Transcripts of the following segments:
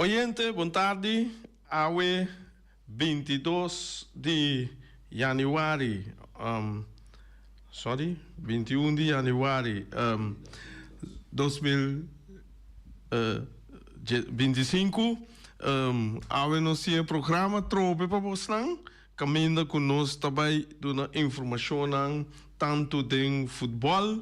Oyente, bon tardi. Awe 22 di januari, sorry, 21 di januari 2025. Awe nos tin e programa trobe pa bosnan. Kaminda ku nos ta bai duna informashonnan tantu den futbòl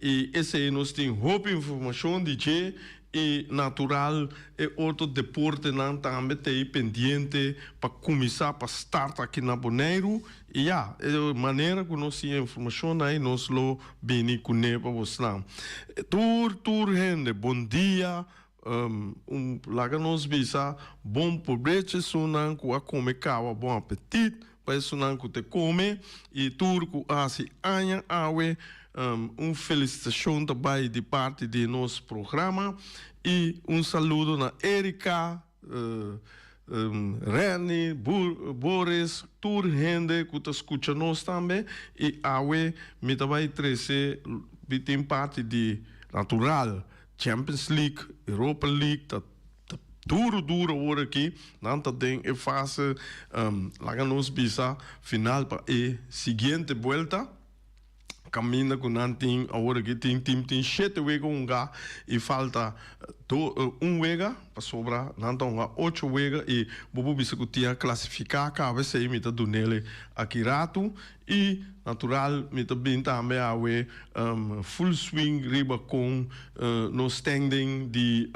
i esei nos tin hopi informashon di dje i natural e otro deportenan tambe ta ei pendiente pa kuminsá pa start aki na Boneiru i ya e manera ku nos tin e informashonnan ei nos lo bini kuné pa bosnan. Tur tur hende bon dia. Un laga nos bisa bon probecho esunnan ku a kome kawa bon apetit pa esunnan ku te kome i tur ku a hasi aña awe un felisitashon ta bai di parti di nos programa i un saludo na Erika Renny, Boris, tur hende ku ta skucha nos tambe i awe mi ta bai trese mi tin parti di natural Champions League, Europa League ta duro duro awor aki, nan ta den e fase laga nos bisa final pa e siguiente buelta, kaminda ku nan tin awor aki tin team tin shete wega hunga i falta un wega pasobra nan ta hunga ocho wega i bo por bisa ku tin a klasifiká kaba esei mi ta dunele aki ratu. I natural mi ta bin tambe awe full swing riba kon nos standing di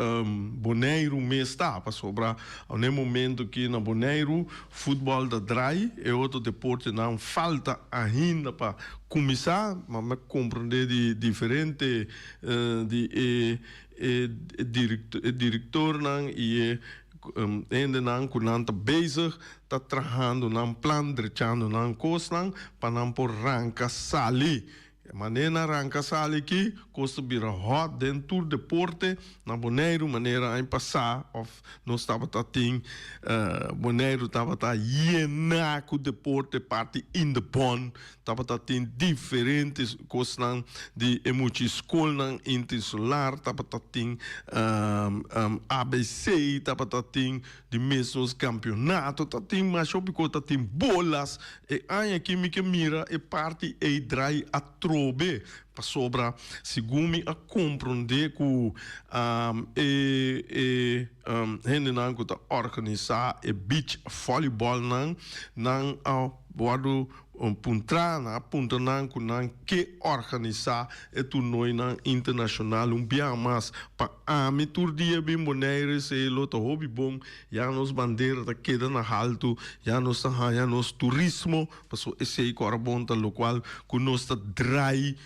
Boneiru mes ta, pasobra na e momento aki na Boneiru futbòl ta drai, e otro deportenan falta ainda pa kuminsá, ma mi a komprondé di diferente di e direktornan i e hendenan ku nan ta bezig ta trahando nan plan, drechando nan kosnan pa nan por ranka sali. E manera nan ranka sali aki, kos ta bira hot den tur deporte na Boneiru, manera aña pasá òf nos tabata tin Boneiru tabata yená ku deporte parti Indepon, tabata tin diferente kosnan di e mucha skolnan interinsular, tabata tin ABC, tabata tin Di mes nos kampionato ta tin masha hopi kos, ta tin bolas. E aña aki mi ke mira e parti ei drai atrobe, pasobra segun mi a komprondé ku e e hendenan ku ta organisá e beach volleyballnan, nan a wòrdu puntra, nan a puntra nan ku nan ke organisá e turnoinan internashonal un biaha mas pa ami tur dia bin Bonaire esei lo ta hopi bon, ya nos bandera ta keda na haltu, ya nos ta haña nos turismo, pasobra esei ku ora bon ta lokual ku nos ta drai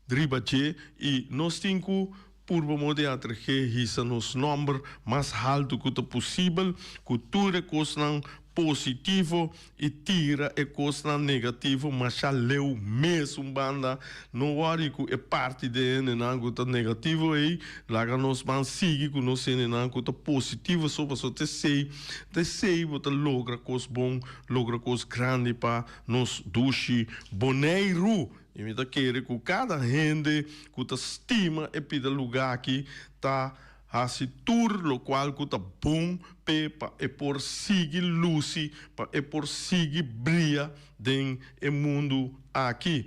riba dje i nos tin ku purba moda di atrahé hisa nos nòmber mas haltu ku ta posibel ku tur e kosnan positivo i tira e kosnan negativo masha leu mes un banda. No wòri ku e parti den hendenan ku ta negativo ei, laga nos ban sigui ku nos hendenan ku ta positivo so pasobra ta esei ta esei bo ta logra kos bon, logra kos grandi pa nos dushi Boneiru. I mi ta kere ku kada hende ku ta stima e pida lugá aki ta hasi tur lokual ku ta bon p'e pa e por sigui lusi, pa e por sigui bria den e mundu aki.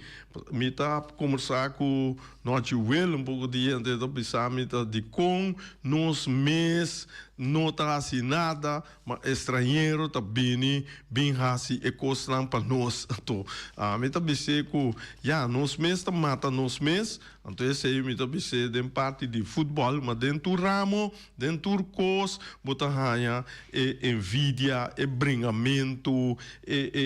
Mi ta kombersá ku Nochi Will un poko dia antes, e ta bisa mi ta dikon nos mes no ta hasi nada Ma estranhero ta bini bin hasi e kosnan pa nos. Anto ami ta bis'é ku ya, nos mes ta mata nos mes. Anto esei mi ta bis'é den parti di futbòl, ma den tur ramo, den tur kos bo ta haña e envidia, e bringamentu, e e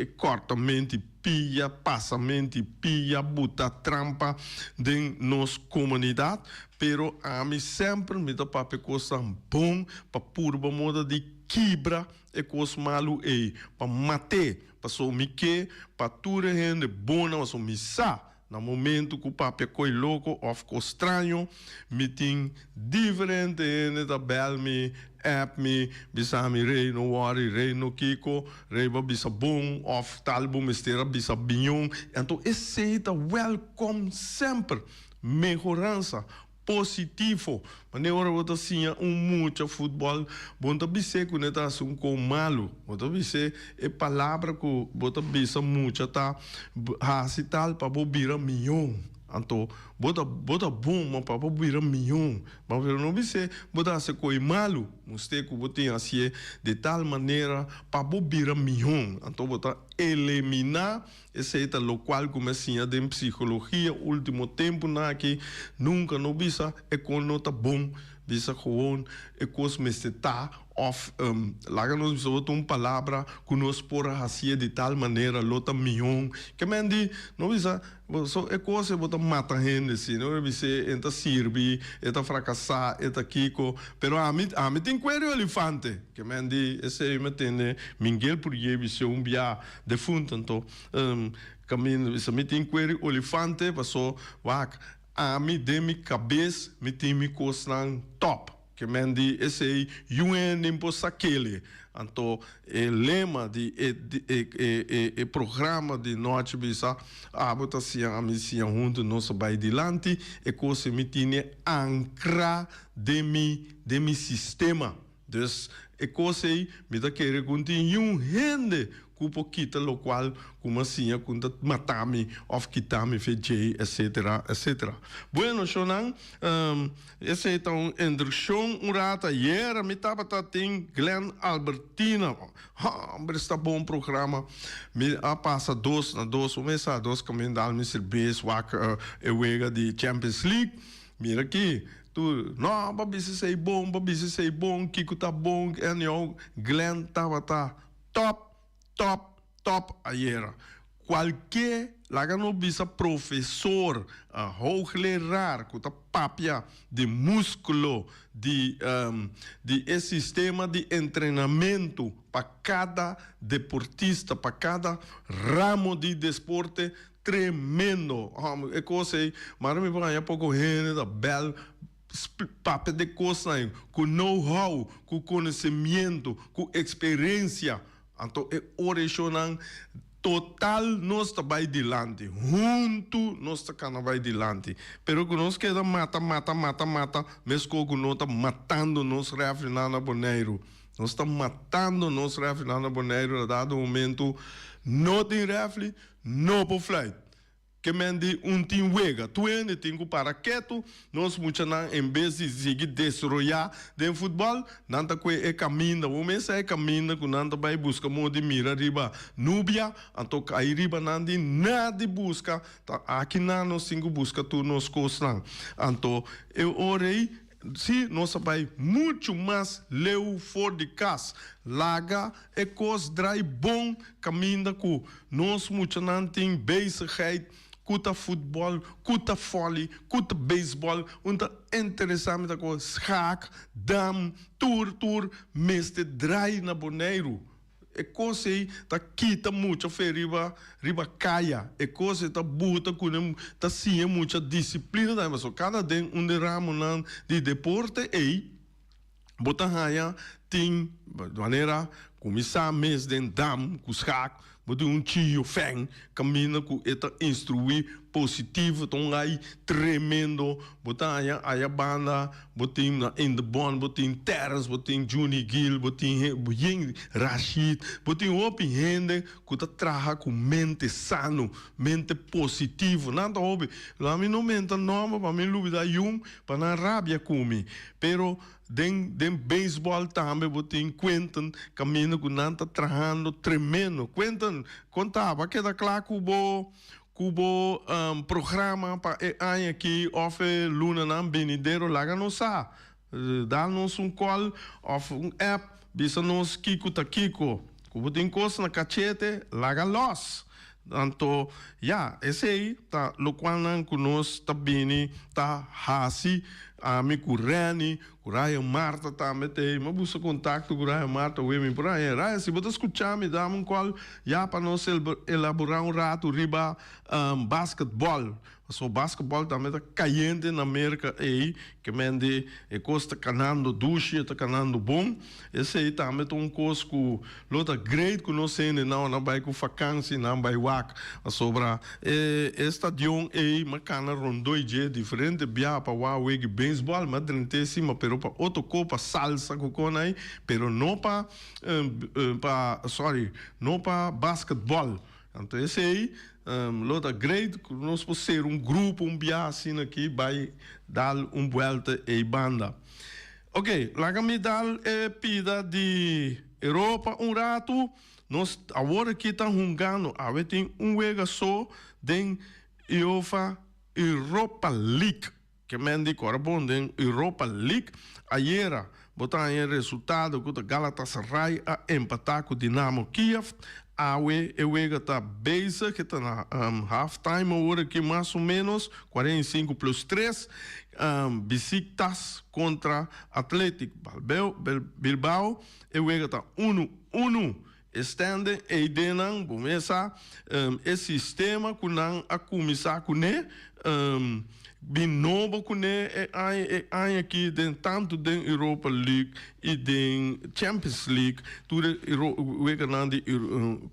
e kòrtament'i pia, pasament'i pia, buta trampa den nos komunidat. Pero ami semper mi ta papia kosnan bon pa purba moda di kibra e kos malu ei, pa mat'é, pasobra mi ke pa tur e hende bonnan, pasobra mi sa na momento ku papia koi loko òf kos straño, mi tin diferente hende ta bèl mi, app mi, bisa mi, Rey no wòri, Rey no kiko, Rey bo a bisa bon òf tal bo mester a bisa biñon. Anto esei ta wèlkòm semper. Mehoransa. Positivo. Manera ora bo ta siña un mucha futbòl, bo no ta bis'é ku ne ta hasi un kon malu. Bo ta bis'é e palabra ku bo ta bisa mucha ta, Hasi tal pa bo bira mihó. Anto bo ta bo ta bon, ma pa bo bira mihó. Ma bo no bis'é bo ta hasi koi malu. Mustr'é ku bo tin hasié di tal manera pa bo bira mihó. Anto bo ta eleminá Esei ta lokual ku mi a siña den psikologia último tempunan aki. Nunka no bisa e kon no ta bon, bisa gewoon e kos mester ta òf laga nos bisa otro un palabra ku nos por a hasié di tal manera lo ta mihó. Ke men di no bisa so e kos ei bo ta mata hende si no bis'é e ta sirbi, e ta frakasá, e ta kiko. Pero ami ami tin kueru elefante. Ke men di esei mi a tende Mingel Purye bis'é un bia. Defunto anto kaminda bisa mi tin kueri olifante paso wak ami den mi kabes mi tin mi kosnan top ke men di esei yu hende por sakele anto e lema di e e programa di nochi bisa abo ta siña ami siña hunto nos a bai dilanti e kos mi tine ankra den mi den mi sistema. Dus e kos ei mi ta kere ku no tin niun hende ku por kita lokual ku mi a siña ku ta mata mi òf kita mi fe djei etsetera etsetera. Bueno shownan esei ta un indrukshon un rato ayera mi tabata tin Glenn Albertina hombre esta bon programa mi a pasa dos na dos un mesa dos kaminda dal mi serbes wak e wega di Champions League mira aki Tur, No, bo bisa esei bon, bo bisa esei bon, kiko ta bon, anyhow, Glenn tabata top, top, top ayera. Kualke, laga nos bisa profesor, hoogleraar ku ta papia di muskulo, di di e sistema di entrenamentu pa kada deportista, pa kada ramo di desporte, Tremendo! Homber, e kos ei, mara mi por haña poko hende ta bèl papia di e kosnan ei ku know how, ku konosemiento, ku eksperensia. Anto e orashonnan total nos ta bai dilanti, huntu nos ta kana bai dilanti. Pero ku nos keda mata, mata, mata, mata, meskos ku no ta matando nos rèfrinan na Boneiru. Nos ta matando nos rèfrinan na Boneiru na dado momento no tin rèfri. No por fluit. Ke men di un tin wega. Tur hende tin ku para ketu. Nos muchanan en bes di sigui desaroyá den futbòl, nan ta kue e kaminda. Bo mes sa e kaminda ku nan ta bai buska modo di mira riba nubia, anto kai riba nan di nada di buska. Ta aki nan nos tin ku buska tur nos kosnan. Anto e ora ei Sí, nos a bai muchu mas leu for di kas. Laga e kos drai bon kaminda ku nos muchanan tin bezigheid, ku ta futbòl, ku ta vòli, ku ta beisbòl. Un ta interesá mi ta ku schaak, dam, tur tur mester drai na Boneiru. E kos ei ta kita mucha fe riba riba kaya. E kos ei ta buta ku nan ta siña mucha disiplina tambe. Pasobra kada den un di ramonan di deporte ei bo ta haña tin manera kuminsá mes den dam ku skak bo tin un chio fèn kaminda ku e ta instruí positivo ta un ai tremendo bo ta haña aya banda. Bo tin na In The Bond, bo tin Terrence, bo tin Juni Gil, bo tin yen Rashid, bo tin hopi hende ku ta traha ku mente sano, mente positivo. Nan ta hopi. Lo mi no menta nomber pa mi lubida yun pa nan rabia ku mi. Pero den den beisbòl tambe bo tin Quentin kaminda ku nan ta trahando tremendo. Quentin, kon ta? Bo a keda kla ku bo Ku bo programa pa e aña aki òf e lunanan benidero laga nos sa. Dal nos un kòl òf un app bisa nos kiko ta kiko. Ku bo tin kos na kachete laga lòs. Anto ya, esei ta lokualnan ku nos ta bini ta hasi. Ami ku Renny, ku Ryan Martha tambe ta ei. Mi a buska kontakto ku Ryan Martha awe mi por haña. Ryan, si bo ta skucha mi, dame un kòl ya pa nos elaborá un ratu riba basketbòl. Pasobra basketbòl tambe ta kayente na Merka ei, ke men di e kos ta kanando dushi, e ta kanando bon. Esei tambe ta un kos ku lo ta great ku nos hende nan ora bai ku fakansi nan bai wak, pasobra e e stadion ei m'a kana rondoi dje diferente bia pa wak wegi beisbòl, m'a drent'é si ma pero pa otro kopa salsa ku kon ei, pero no pa pa sorry no pa basketbòl. Anto esei lo ta great ku nos por ser un grupo un bia asina aki bai dal un buelta ei banda. Ok, laga mi dal e pida di Europa un ratu. Nos awor aki ta hungando, awe tin un wega so den UEFA Europa League. Ke men di kora bon den Europa League ayera bo ta haña e resultado ku ta Galatasaray a empatá ku Dinamo Kiev. Awe e wega ta bezig, e ta na half time awor aki mas o menos, 45 plus 3, Besiktas kontra Athletic Bilbao, e wega ta unu unu. E standing ei den nan, bo mes sa, e sistema ku nan a kuminsá kuné, bin nobo kuné e aña e aña aki den tantu den Europa League i den Champions League, tur e weganan di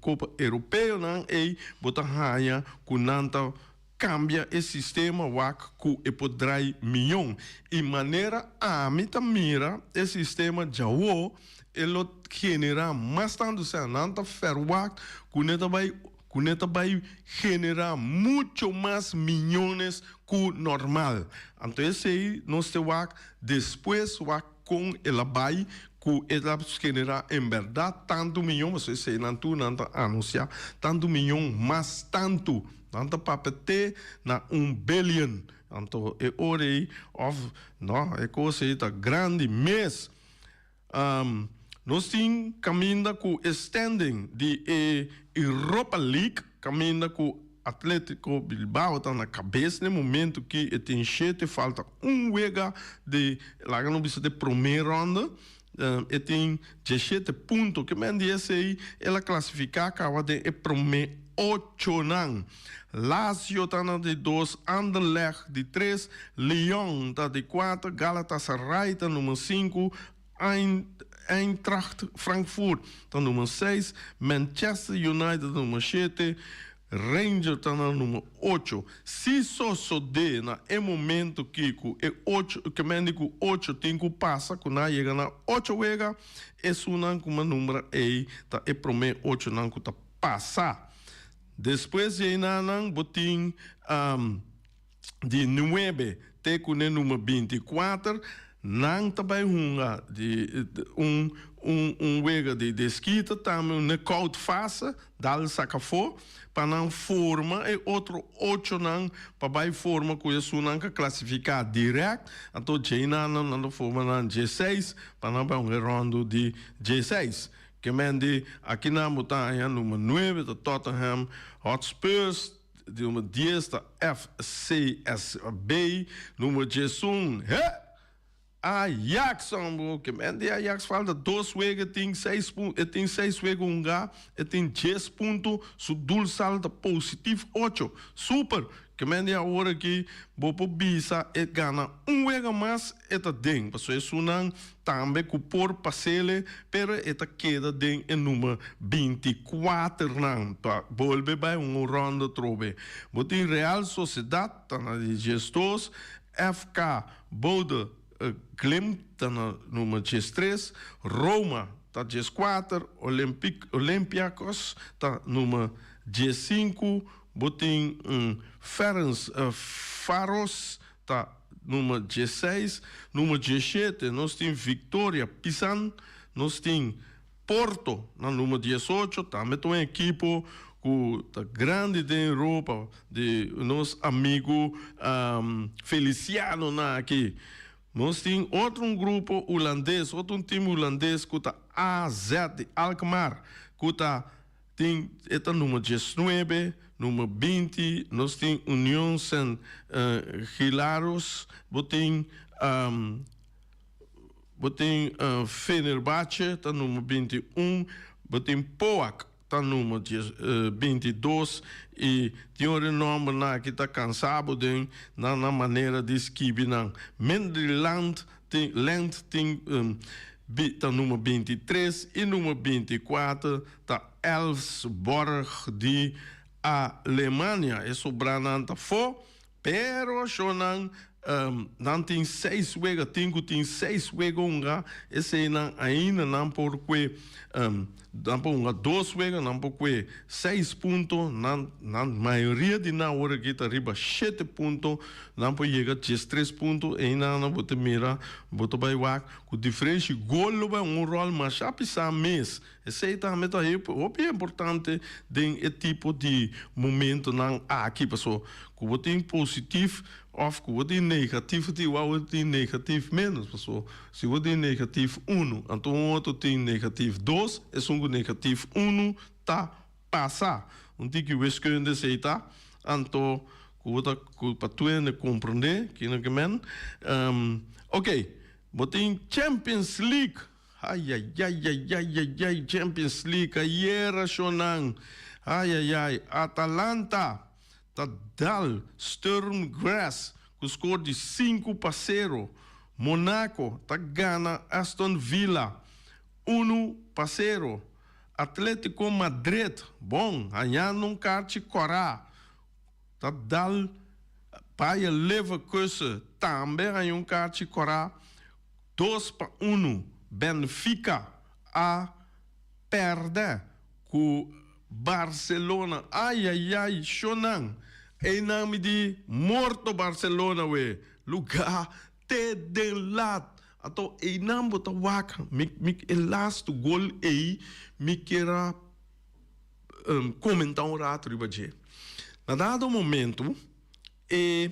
Kopa Europeonan ei bo ta haña ku nan ta kambia e sistema wak ku e por drai miyon. I manera ami ta mira e sistema djawo e lo generá mas tantu, sea nan ta ferwagt ku ne ta bai ku ne ta bai generá mucho mas miyones ku normal. Anto esei nos te wak despues wak kon el a bai ku e ta generá en bèrdat tantu miyon, pasobra esei nan tur nan ta anunsiá tantu miyon mas tantu. Nan ta papia te na un billion. Anto e ora ei, of no, e kos ei ta grandi mes. Nos tin kaminda ku e standing di e Europa League, kaminda ku Atletico Bilbao ta na kabes na e momento ki e tin shete, falta un wega di, laga nos bisa, di prome ronda. E tin diesshete punto. Ke men di esei el a klasifiká kaba den e promé ochonan. Lazio ta na di dos, Anderlecht di tres, Lyon ta di kuater, Galatasaray ta number sinku, Eintracht Frankfurt ta number seis, Manchester United ta number shete, Ranger ta na number ocho. Si sosodé na e momento ki ku e ocho ke men di ku ocho tin ku pasa ku nan a yega na ocho wega, esunnan ku mi a nombra ei ta e promé ochonan ku ta pasa. Despues di einanan bo tin di nuebe te ku ne number 24, nan ta bai hunga di un un un wega di deskita tambe un knockout fase, dal saka afó, pa nan forma e otro ochonan pa bai forma ku esunnan ka klasifiká dirèkt, anto djeinan nan ta forma nan djeseis pa nan bai hunga e ròndu di djeseis. Ke men di akinan bo ta haña number nuebe ta Tottenham Hotspurs, di number dies ta FCSB, number 11 he! Ajax hombre, ke men di Ajax falta dos wega e tin seis punto, e tin seis wega hunga, e tin dies punto, su doelsaldo ta positief ocho, super! Ke men di awor aki bo por bisa e gana un wega mas e ta den, pasobra esunnan tambe ku por pasele pero e ta keda den e number 24 nan pa bolbe bai un ronda atrobe. Bo tin Real Sociedad ta na di 12, FK Bodø Glimt ta na number 13, Roma ta 14, Olympique Olympiakos ta number 15, Bo tin Ferenc Faros ta number 16, number 17 nos tin Victoria Pisan, nos tin Porto na number 18, tambe ta un ekipo ku ta grandi den Europa di nos amigu Feliciano nan aki. Nos tin otro un grupo hulandes, otro un team hulandes ku ta AZ di Alkmaar ku ta Tin e ta number 19, number 20, nos tin Union Saint Gilloise, bo tin. Bo tin Fenerbahce ta number 21, bo tin POAK ta number 22 y tin un renombernan aki ta cansa bo den nan nan manera di skibi nan. Midtjylland tin Lent tin ta number 23 y number 24 ta Elfsborg di Alemania. E sobranan ta fo. Pero shownan nan tin seis wega, tin ku tin seis wega hunga, eseinan ainda nan por kue, nan por hunga dos wega, nan por kue seis punto, nan nan mayoria di nan awor aki ta riba shete punto, nan por yega diestres punto, einan bo ta mira, bo ta bai wak ku diferenshi gol lo bai un ròl masha pisá mes. Esei tambe ta hopi importante den e tipo di momentonan aki, paso ku bo tin positif òf ku bo tin negatif, tin igual bo tin negatif ménos, paso si bo tin negatif unu anto un otro tin negatif dos, esun ku negatif unu ta pasa. Un tiki wiskunde esei ta, anto ku bo ta ku pa tur hende komprondé kiko ke men. Oke, bo tin Champions League. Ayayayayayayay Champions League ayera shownan ayayay Atalanta ta dal Sturm Graz ku skor di 5-0 Monaco ta gana Aston Villa 1-0 Atletico Madrid bon hañando un karchi kòrá ta dal Bayer Leverkusen tambe haña un karchi kòrá. 2-1 Benfica a pèrdè ku Barcelona. Ayayay shonan einan mi di morto Barcelona we lugá te den lat. Anto einan bo ta wak mi mi e lastu gol ei mi kier a komentá un rato riba dje. Na dado momento e.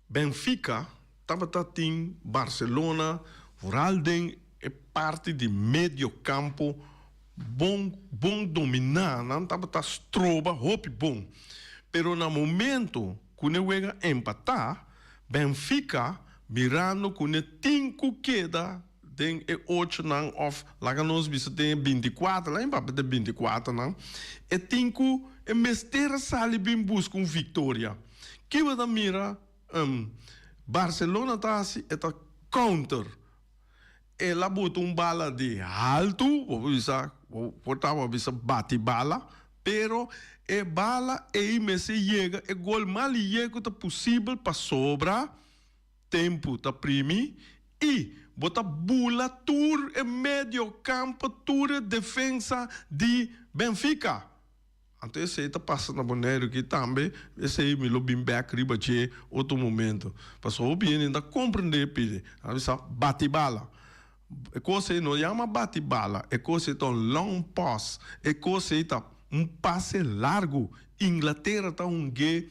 Benfica tabata tin Barcelona vooral den e parti di medio campo bon bon domina, nan tabata stroba hopi bon. Pero na momento cu ne wega empata, Benfica mirando cu ne tin cu keda den e ochonan of laga nos bisa den e binticuater, laga papia den binticuaternan, e tin cu e mester a sali bin busca un victoria. Ki bo ta mira Barcelona ta hasi? E ta counter. El a bota un bala di haltu, bo por bisa, bo por tabata bisa bati bala, pero e bala ei mester yega e gol mas liye ku ta posibel pasobra tempu ta primi i bo ta bula tur e medio kampo, tur e defensa di Benfica. Anto esei ta pasa na Boneiru aki tambe, esei mi lo bin bek riba dje otro momento. Pasobra hopi hende no ta komprendé pidi. Nan bisa bati bala. E kos ei no yama bati bala, e kos ei ta un long pass, e kos ei ta un pase largu. Inglatera ta hung'é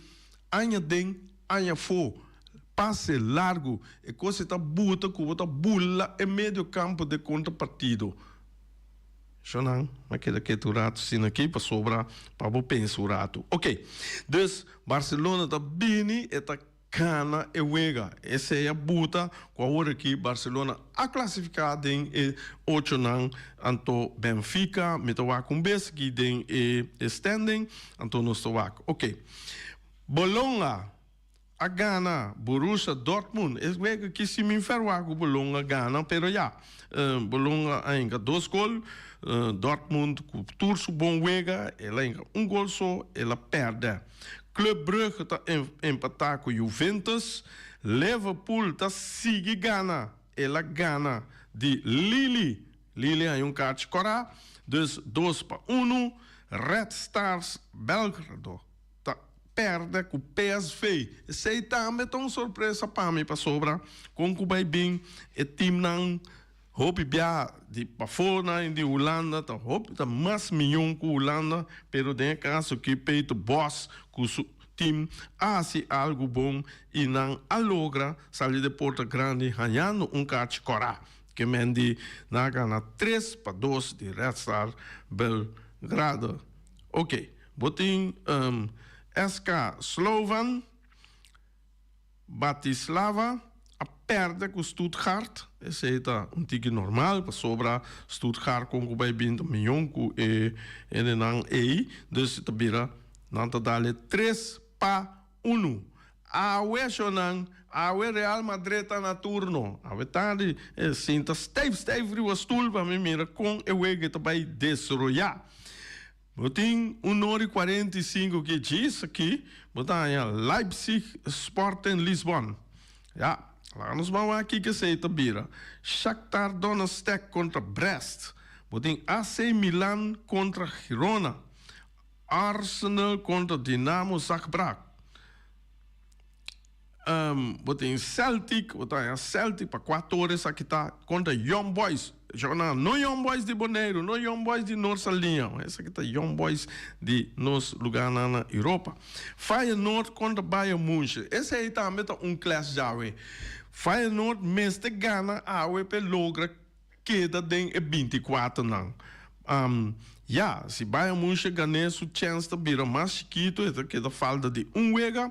aña den, aña afó. Pase largu. E kos ei ta buta ku bo ta bula e medio kampo den kontra partido. Shonnan, a keda ketu un ratu asina aki pasobra pa bo pensa un ratu. Ok, dus Barcelona ta bini e ta gana e wega. Esei a buta ku awor aki Barcelona a klasifiká den e ochonan, anto Benfica mi ta wak un bes aki den e standing, anto nos ta wak. Ok, Bologna a gana Borussia Dortmund. E wega aki si mi ferwagt ku Bologna gana, pero ya, Bologna a hinka dos gol, Dortmund ku tur su bon wega el a hinka un gol so, el a pèrdè. Club Brugge ta empatá ku Juventus, Liverpool ta sigui gana, el a gana di Lille, Lille haña un karchi kòrá, dus 2-1, Red Stars Belgrado. Ta pèrdè ku PSV. Esei tambe ta un sorpresa pa mi pasobra kon ku bai bin e timnan hopi bia di pafó nan di Hulanda ta hopi ta mas miyon ku Hulanda pero den e kaso aki Peter Bosz ku su tim a hasi algu bon i nan a logra sali de porta grandi hañando un kachi kòrá ke men di nan a gana 3-2 di Red Star Belgrado. Oke. Bo tin SK Slovan Bratislava a pèrdè ku Stuttgart, esei ta un tiki normal pasobra Stuttgart kon ku bai bin ta mion ku e hendenan ei, dus ta bira nan ta dal e 3-1. Awe shownan, awe Real Madrid ta na turno. Awe tardi e sinta stijf stijf riba stul pa mi mira kon e wega ta bai desaroyá. Bo tin un ora i 45 ki djis aki bo ta haña Leipzig Sporting Lisbon. Ya, laga nos ban wak kiko esei ta bira. Shakhtar Donetsk kontra Brest. Bo tin AC Milan kontra Girona. Arsenal kontra Dinamo Zagreb. Bo tin Celtic, bo ta haña Celtic pa kua tor esaki ta kontra Young Boys. Shona, no Young Boys di Boneiru, no Young Boys di Noord Saliña, esaki ta Young Boys di nos lugarnan na Europa. Feyenoord kontra Bayern Munchen, esei tambe ta un clash djawe. Feyenoord mester gana awe p'e logra keda den e binticuaternan. Ya, si Bayern Munchen gan'é su chèns ta bira mas chikitu, e ta keda falta di un wega.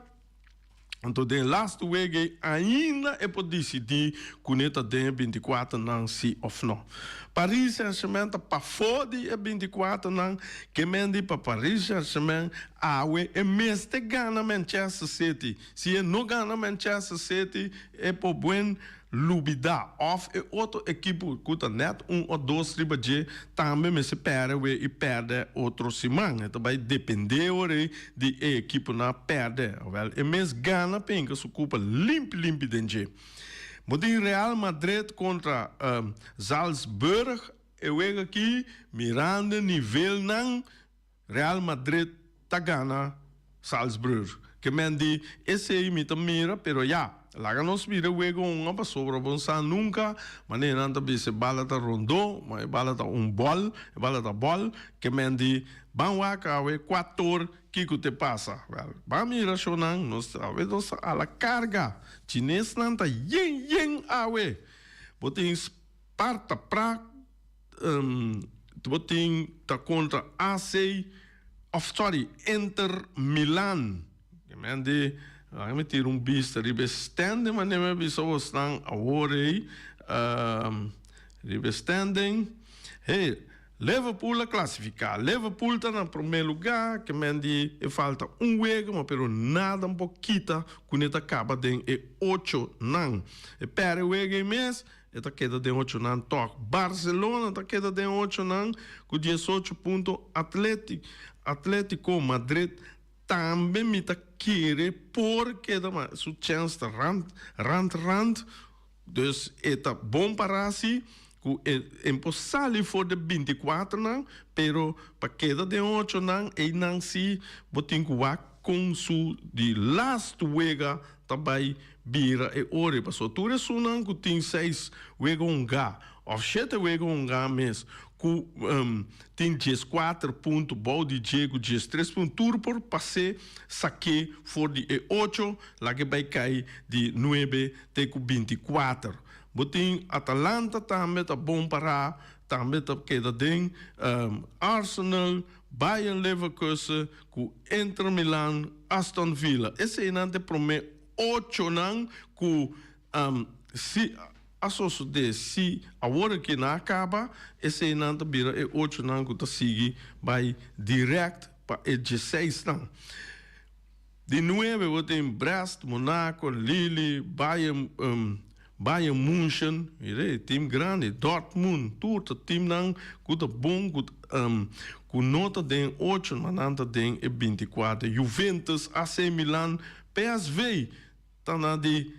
Anto den e lastu wega ei ainda e por disidí ku ne ta den e binticuaternan si òf nò. Paris Saint-Germain ta pafó di e binticuaternan, ke men di pa Paris Saint-Germain awe e mester gana Manchester City. Si e no gana Manchester City e por buen lubidá òf e otro ekipo ku ta nèt un òf dos riba dje tambe mester pèrdè wei i pèrdè otro siman. E ta bai dependé ora ei di e ekiponan a pèrdè. Wèl, e mes gana penka su kupa limpi limpi den dje. Bo tin Real Madrid kontra Salzburg e wega aki mirando e nivelnan. Real Madrid ta gana Salzburg. Ke men di esei mi ta mira, pero ya, laga nos mira e wega hunga pasobra bo no sa nunca, manera nan ta bisa e bala ta rondó, ma e bala ta un bòl, e bala ta bòl, ke men di ban wak awe kuator kiko te pasa. Wèl, ban mira shownan, nos awe nos ta ala karga, chinesnan ta yen yen awe. Bo tin Sparta Prague. Bo tin ta kontra AC of sorry Inter Milan. Men di laga mi tira un bista riba e standing manera mi a bisa bosnan awor ei riba e standing. Hey, Liverpool a klasifiká. Liverpool ta na promé lugá ke men di e falta un wega ma pero nada por kita ku ne ta kaba den e ocho nan. E pèrdè wega ei mes. E ta keda den ochonan tòg. Barcelona ta keda den ochonan ku 18 punto. Atleti Atletico Madrid tambe mi ta kere por keda ma su chèns ta rant rant rant. Dus e ta bon pará si ku e e por sali for de bintikuaternan pero pa keda den ochonan einan si bo tin ku wak kon su di last wega ta bai bira e ora pasobra tur esunnan ku tin seis wega hungá òf shete wega hungá mes ku tin 14 punto bou di dje ku 13 punto tur por pas'é sak'é for di e ocho lag'é bai kai di nuebe te ku 24. Bo tin Atalanta tambe ta bon pará tambe ta keda den Arsenal, Bayern Leverkusen ku Inter Milan, Aston Villa. Eseinan ta e promé ochonan ku si a sosodé, si awor aki nan a kaba, eseinan ta bira e ochonan ku ta sigui bai dirèkt pa e dieseisnan. Di nuebe bo tin Brest, Monaco, Lille, Bayern, Bayern München, mira e team grandi, Dortmund, tur ta teamnan ku ta bon ku ku no ta den ocho ma nan ta den e 24. Juventus, AC Milan, PSV ta na di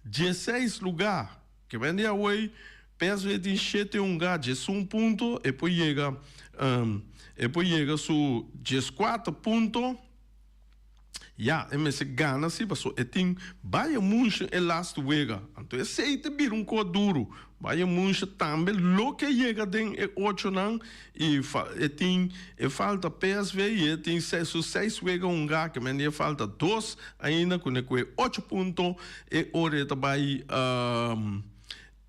16 lugá. Ke men di awey PSV tin shete hungá 11 punto e por yega e por yega su 14 punto. Ya, e mester gana si paso e tin Bayern Munchen e laatste wega. Anto esey ta bira un ko duru. Bayern Munchen tambe lo ke yega den e ochonan y e tin e falta PSV y e tin su seis wega hunga ke men di e falta dos ainda ku ne ku e ocho punto e ora e ta bay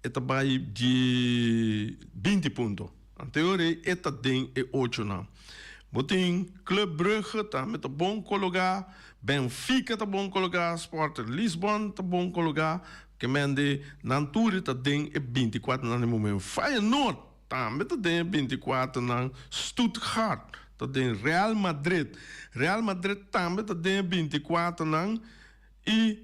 e ta bay di 20 punto. Anto e ora e ta den e ochonan. Bo tin Club Brugge tambe ta bon kologá, Benfica ta bon kologá, Sporting Lisbon ta bon kologá. Ke men di nan tur ta den e 24 nan e momento. Feyenoord tambe ta den e 24 nan. Stuttgart ta den, Real Madrid. Real Madrid tambe ta den e 24 nan i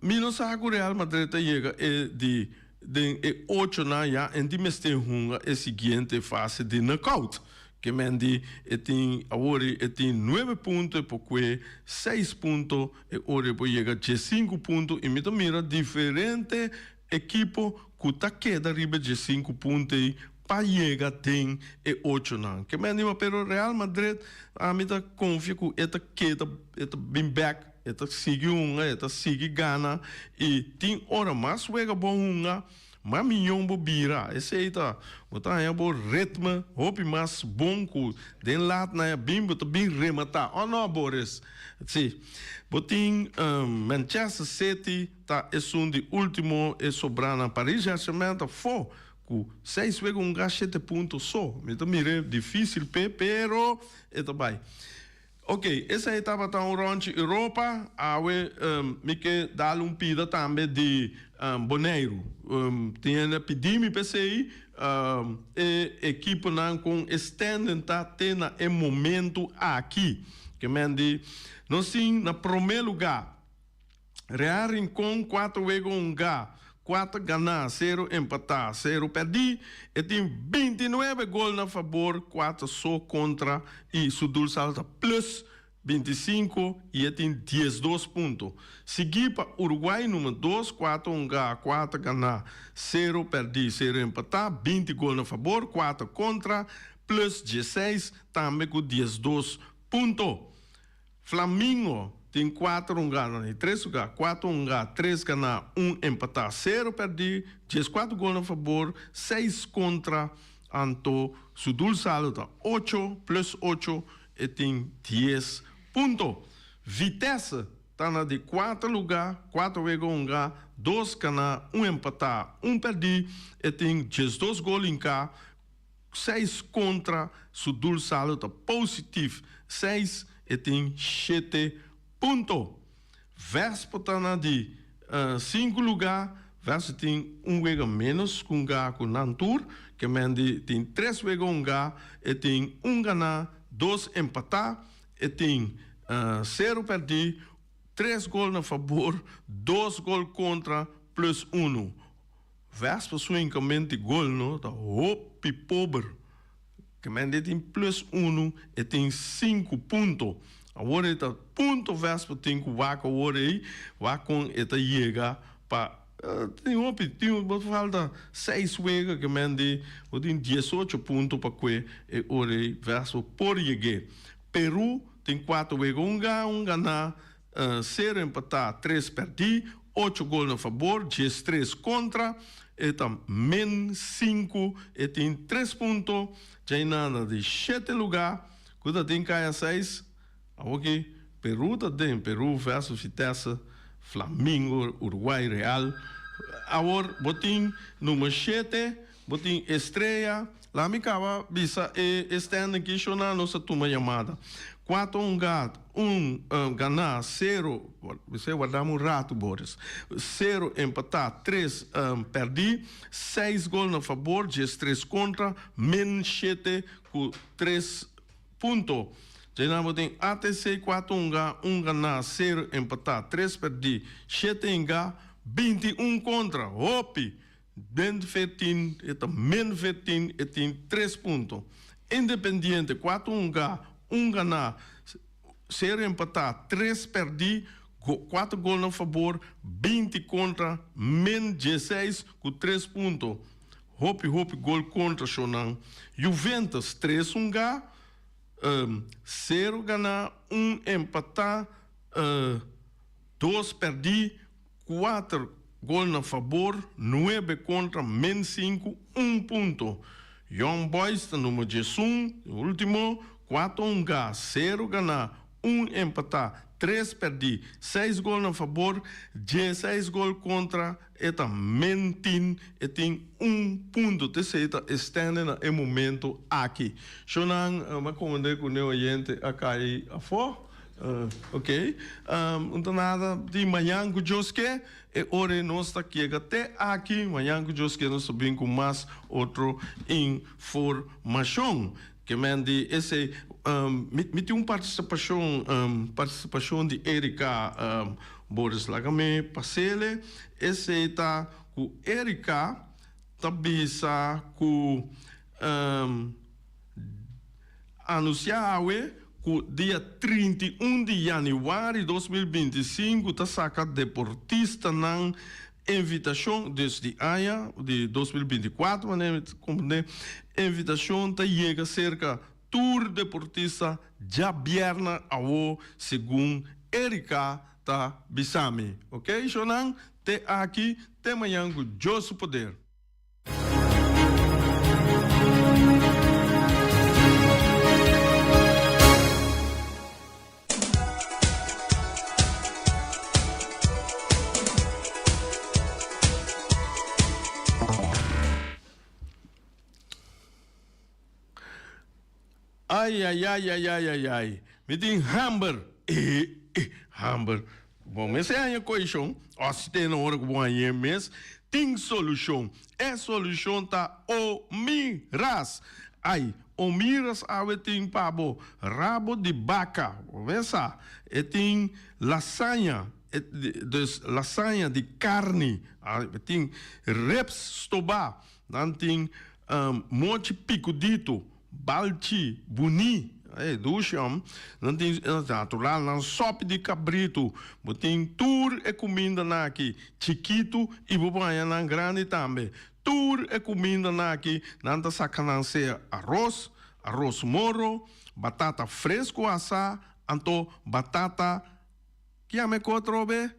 mi no sa ku Real Madrid ta yega e di den e ocho nan ya en di mester hunga e siguiente fase di knockout. Ke men di e tin awor e tin 9 punto, e por kue 6 punto, e ora e por yega 15 punto i mi ta mira diferente ekipo ku ta keda riba 15 punto ei pa yega den e ocho nan. Ke men di, pero Real Madrid ami ta konfia ku e ta keda, e ta bin back, e ta sigui hunga, e ta sigui gana i tin ora mas wega bon hunga, mas mihó bo bira. Esei ta, bo ta haña bo ritmo hopi mas bon ku den laat na ya bin bo ta bin rematá. Oh no, Boris. Si. Bo tin Manchester City ta esun di último e sobrá na. Paris Saint-Germain ta fo ku 6 wega hunga, 7 punto so. Mi ta mira difísil pe, pero e ta bai. Ok, esei tabata un ròntje Europa. Awe mi ke dal un pida tambe di Boneiru. Tin hende pidi mi p'esei e ekiponan kon e standing ta te na e momento aki. Ke men di nos tin na promé lugá Real Rincon, 4 wega hungá, 4 ganá, 0 empatá, 0 pèrdí. E tin 29 gol na fabor, 4 so kontra i su doelsaldo ta plus 25 i e tin 12 punto. Siguí pa Uruguay number 2, 4 hungá, 4 ganá, 0 pèrdí, 0 empatá, 20 gol na fabor, 4 kontra, plus 16, tambe ku 12 punto. Flamingo tin 4 hungá, no, 3 hungá, 4 hungá, 3 ganá, 1 empatá, 0 pèrdí, 14 gol na fabor, 6 kontra, anto su doelsaldo ta 8 plus 8, e tin 10 punto. Vitesse ta na di 4 lugá, 4 wega hungá, 2 ganá, 1 empatá, 1 pèrdí, e tin 12 gol hinká, 6 kontra, su doelsaldo ta positief 6, e tin 7 punto. Vespo ta na di 5 lugá, Vespo tin un wega menos ku hungá ku nan tur, ke men di tin 3 wega hungá, e tin 1 ganá, 2 empatá, e tin 0 pèrdí, 3 gol na fabor, 2 gol kontra, plus 1. Vespo su hinkamentu di gol no ta hopi pober. Ke men di tin plus 1, e tin 5 punto. Awor e ta punto Vespo tin ku wak awor ei, wak kon e ta yega pa tin hopi, tin falta 6 wega, ke men di bo tin 18 punto pa kue e ora ei Vespo por yeg'é. Peru tin 4 wega hungá, 1 ganá, 0 empatá, 3 pèrdí, 8 gol na fabor, 13 kontra, e ta min 5, e tin 3 punto. Djainan na di 7 lugá, ku ta tin kaya 6, awor Peru ta den, Peru versus Vitesse, Flamingo, Uruguay, Real. Awor bo tin number 7, bo tin Estrella. Laga mi kaba bisa e standing aki, shona, nos a tuma yamada. 4 hungá, 1 ganá, 0, bo warda un ratu, Boris. 0 empatá, 3 pèrdí, 6 gol na fabor, 13 kontra, min 7 ku 3 punto. Djainan bo tin ATC, 4 hungá, 1 ganá, 0 empatá, 3 pèrdí, 7 hingá, 21 kontra. Hopi! Den 14, e ta min 14, e tin 3 punto. Independiente, 4 hungá, 1 ganá, 0 empatá, 3 pèrdí, 4 gol na fabor, 20 kontra, min 16 ku 3 punto. Hopi, hopi gol kontra, shonan. Juventus, 3 hungá, 0 ganá, 1 empatá, 2 pèrdí, 4 gol na fabor, 9 kontra, min 5, 1 punto. Young Boys ta number 11, último, 4 hungá, 0 ganá, 1 empatá, 3 pèrdí, 6 gol na fabor, 16 gol kontra, e ta min 10, e tin 1 punto. Esei ta standing na e momento aki. Shonan, m'a komprondé ku un oyente a kai afó. Ok, un ta nada di mañan ku Dios ke, e ora ei nos ta kega te aki, mañan ku Dios ke nos ta bin ku mas otro informashon. Ke men di esei, mi tin un partisipashon, partisipashon di Erika Boris, laga mi pas'ele, esei ta ku Erika ta bisa ku. Anunsiá awe ku dia 31 di yanüari 2025 ta saka deportistanan invitashon, dus di aña di 2024 manera mi ta komprendé, invitashon ta yega serka tur deportista djabièrnè awo segun Erika ta bisa mi. Oke shownan, te aki, te mañan ku Dios su poder. Ayayayayayayay mi tin hamber eh eh hamber bo mester haña koishon o si te na ora ku bo hañ'é mes tin solushon e solushon ta Omiras ay Omiras awe tin pa bo rabo di baka bo mes sa e tin lasaña dus lasaña di karni e tin ribs stobá nan tin mochi pikudito. Balchi, buní, e dushi hom. Nan tin natural nan sòpi di kabritu. Bo tin tur e kumindanan aki chikitu i bo por haña nan grandi tambe. Tur e kumindanan aki nan ta saka nan sea aros, aros moro, batata fresku asá, anto batata, ki yama e ku atrobe?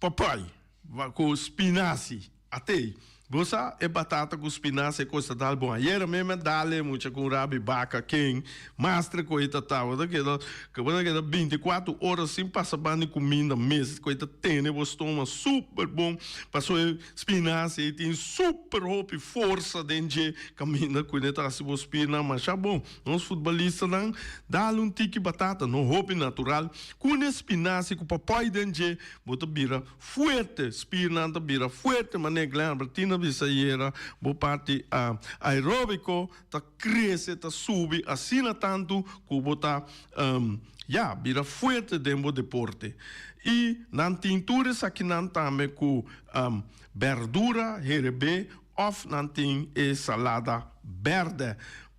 Papai, ku spinasi atei. Bo sa e batata ku spinasi e kos ta dal bon. Ayera mi a dal e mucha ku un rabi baka ken mastre ku e ta ta. Bo ta keda bo ta keda bintikuatro ora sin pasa ban di kuminda mes. Ku e ta tene bo stoma super bon. Pasobra e spinasi ei tin super hopi forsa den dje kaminda ku e ta hasi bo spirnan masha bon. Nos futbolistanan dal un tiki batata no hopi natural. Ku un spinasi ku papoi den dje bo ta bira fuerte, spiernan ta bira fuerte manera Glenn Albertino a bisa ayera, bo parti aerobico ta crece, ta subi asina tanto cu bo ta ya, bira fuerte den bo deporte. Y nan tin tur esakinan tambe cu berdura herebé of nan tin e salada berde.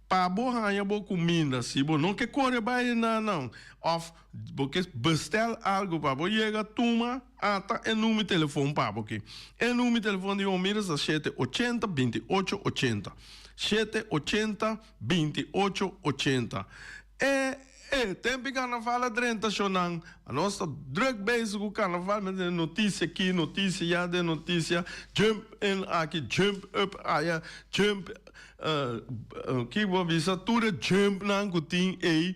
Pa bo haña bo kuminda, si bo no ke kore bai na nan òf bo ke bestèl algu pa bo yega tuma, ata e number di telefon pa bo aki. E number di telefon di Omiris ta shete ochenta binti ocho ochenta, shete ochenta binti ocho ochenta. E e tempu di karnaval a drenta shownan, anos ta drùk bezig ku karnaval, mi ta notisia aki, notisia ya, den notisia, jump in aki, jump up aya, jump. Ki bo a bisa tur e jumpnan ku tin ei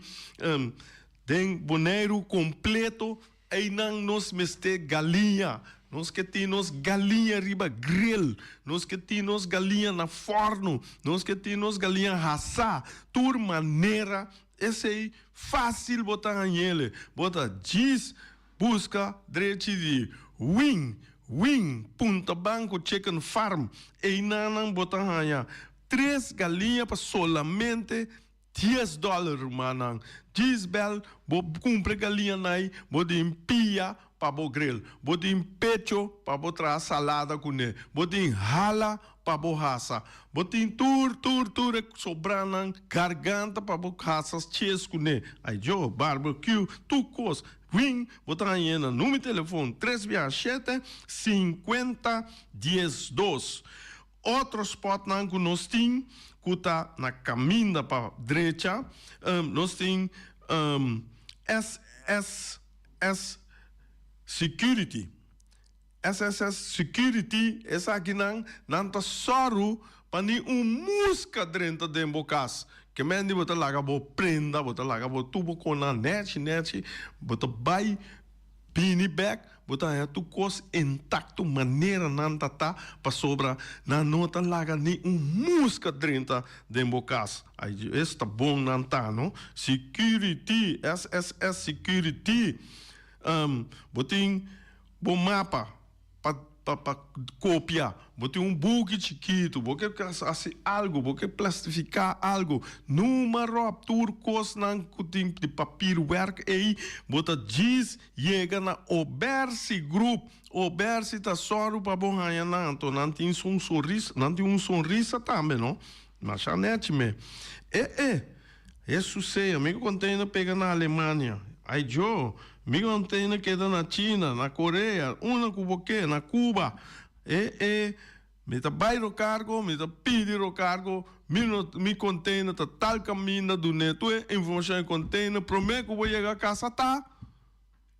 den Boneiru kompleto einan nos mester galiña. Nos ke tin nos galiña riba grill, nos ke tin nos galiña na fòrnu, nos ke tin nos galiña hasá. Tur manera esei fásil bo ta hañ'ele. Bo ta djis Buska drechi di Wing Wing Punta Banco Chicken Farm. Einanan bo ta haña tres galiña pa solamente dies dòler, rumannan. Djis bèl bo kumpra e galiñanan ei, bo tin pia pa bo grill, bo tin pecho pa bo traha salada kuné, bo tin hala pa bo hasa, bo tin tur tur tur e sobranan garganta pa bo hasa ches kuné. Aijo, barbecue, tur kos. Win, bo ta hañ'é na number telefon tres bia shete, sinkuenta, diesdos. Otro spòtnan ku nos tin ku ta na kaminda pa drecha, nos tin SSS Security. SSS Security, esakinan nan ta sòru pa ni un muska drenta den bo kas. Ke men di bo ta laga bo prenda, bo ta laga bo tubo konan nèchi nèchi, bo ta bai. Bini bek, bo ta haña tur kos intakto manera nan ta ta, pasobra nan no ta laga ni un muska drenta den bo kas. Ai, esta bon nan ta, no? Security, SSS Security. Bo tin bo mapa pa pa pa kopia, bo tin un buki chikitu, bo ke hasi algu, bo ke plastifiká algu, numa ròp tur kosnan ku tin di papierwerk ei, bo ta djis yega na Obersi Group. Obersi ta sòru pa bo haña nan, anto nan tin un sonrisa, nan tin un sonrisa tambe no, masha nèchi me. E e. Hesus sea, mi container pega na Alemania, ay jo, mi container keda na China, na Korea, unda ku bo ke, na Cuba, e e, mi ta bai Rocargo, mi ta pidi Rocargo, mi no, mi container ta tal kaminda, dun'é tur e informashon e container promé ku bo yega kasa ta.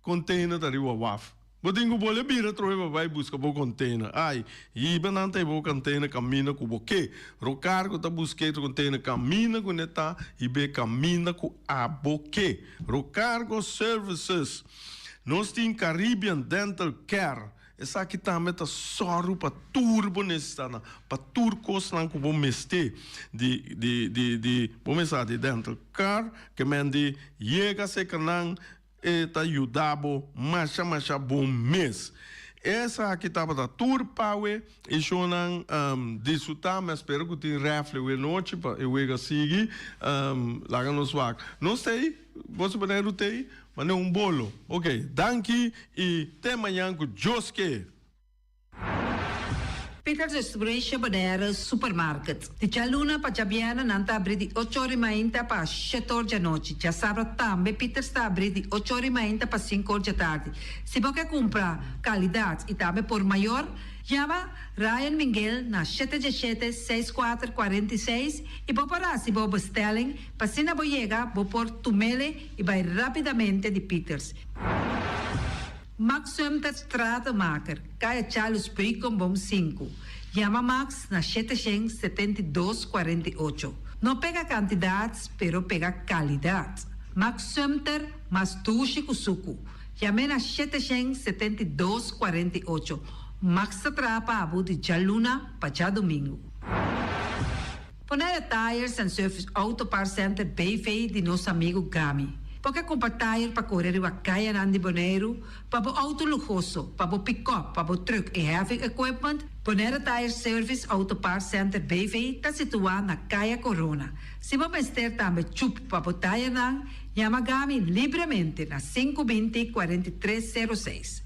Container ta riba waf. Bo tin cu bole bira trohe pa bay busca bo container. Ay, hiba nan ta hiba bo container caminda cu bo ke. Rocargo ta busca e container caminda cu ne ta hiba e caminda cu abo ke. Rocargo Services. Nos tin Caribbean Dental Care. Esaki tambe ta sòru pa tur bo nesesidatnan, pa tur kosnan ku bo mester di di di di bo mester di dental care, ke men di yega serka nan e ta yuda bo masha masha bon mes. Esaki tabata tur pawe e shownan disfruta, mi a spera ku tin refle awe nochi pa e wega sigui, laga nos wak. Nos ta ei, boso Boneiru ta ei? Mane un bolo. Ok, danki y te mañan cu Dios ke. Peters Restauration Bonaire Supermarket. Di djaluna pa djabièrnè nan ta abrí di ocho or i mainta pa shete or djanochi. Djasabra tambe Peters ta abrí di ocho or i mainta pa sinku or djatardi. Si bo ke kumpra kalidat i tambe por mayor, yama Ryan Minguel na shete djeshete seis kuater 46 i bo por hasi bo bestelling pa asina bo yega bo por tumele i bai rápidamente di Peters. Max Sumter Stratenmaker, Kaya Charles Beukenboom sinku. Yama Max na 772 48. No pega kantidat, pero pega kalidat. Max Sumter, mas dushi ku suku. Yam'é na 772 48. Max ta traha pa abo di djaluna pa djadumingu. Bonaire Tires and Service Auto Parts Center BV di nos amigu Gami. Bo ke kumpra tire pa kore riba kayanan di Boneiru, pa bo outo luhoso, pa bo pikòp, pa bo trùk i heavy equipment? Bonaire Tires Service Auto Parts Center BV ta situá na Kaya Corona. Si bo mester tambe chup pa bo tayernan, yama Gami libremente na 5 20 43 06.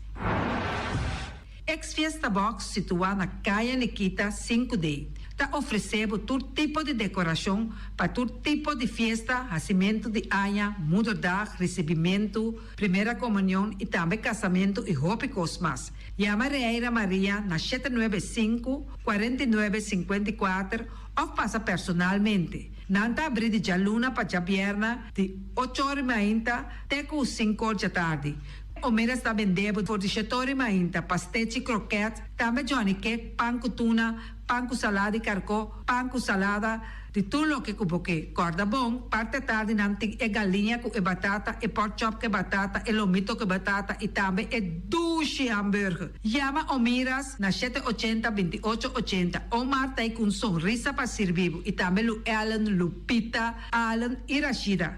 Ex Fiesta Box situá na Kaya Nikita sinku D ta ofresé bo tur tipo di dekorashon pa tur tipo di fiesta, hasimentu di aña, moederdag, risibimentu, primera komunion i tambe kasamentu i hopi kos mas. Yama Reira Maria na 795, 49, 54 òf pasa personalmente. Nan ta abrí di djaluna pa djabièrna di ocho or i mainta te ku sinku or djatardi. Omeras ta bende bo for di shetori mainta, pastechi, kroket, tambe johnny cake, pan ku tuna, pan ku salada di karkó, pan ku salada, di tur loke ku bo ke. Kòrda bon, parti atardi nan tin e galiña ku e batata, e pork chop ku e batata, e lomito ku e batata i tambe e dushi hamburger. Yama Omiras na shete ochenta, 28 ochenta. Omar ta ei ku un sonrisa pa sirbi bo i tambe Lu Ellen, Lupita, Allen i Rashida.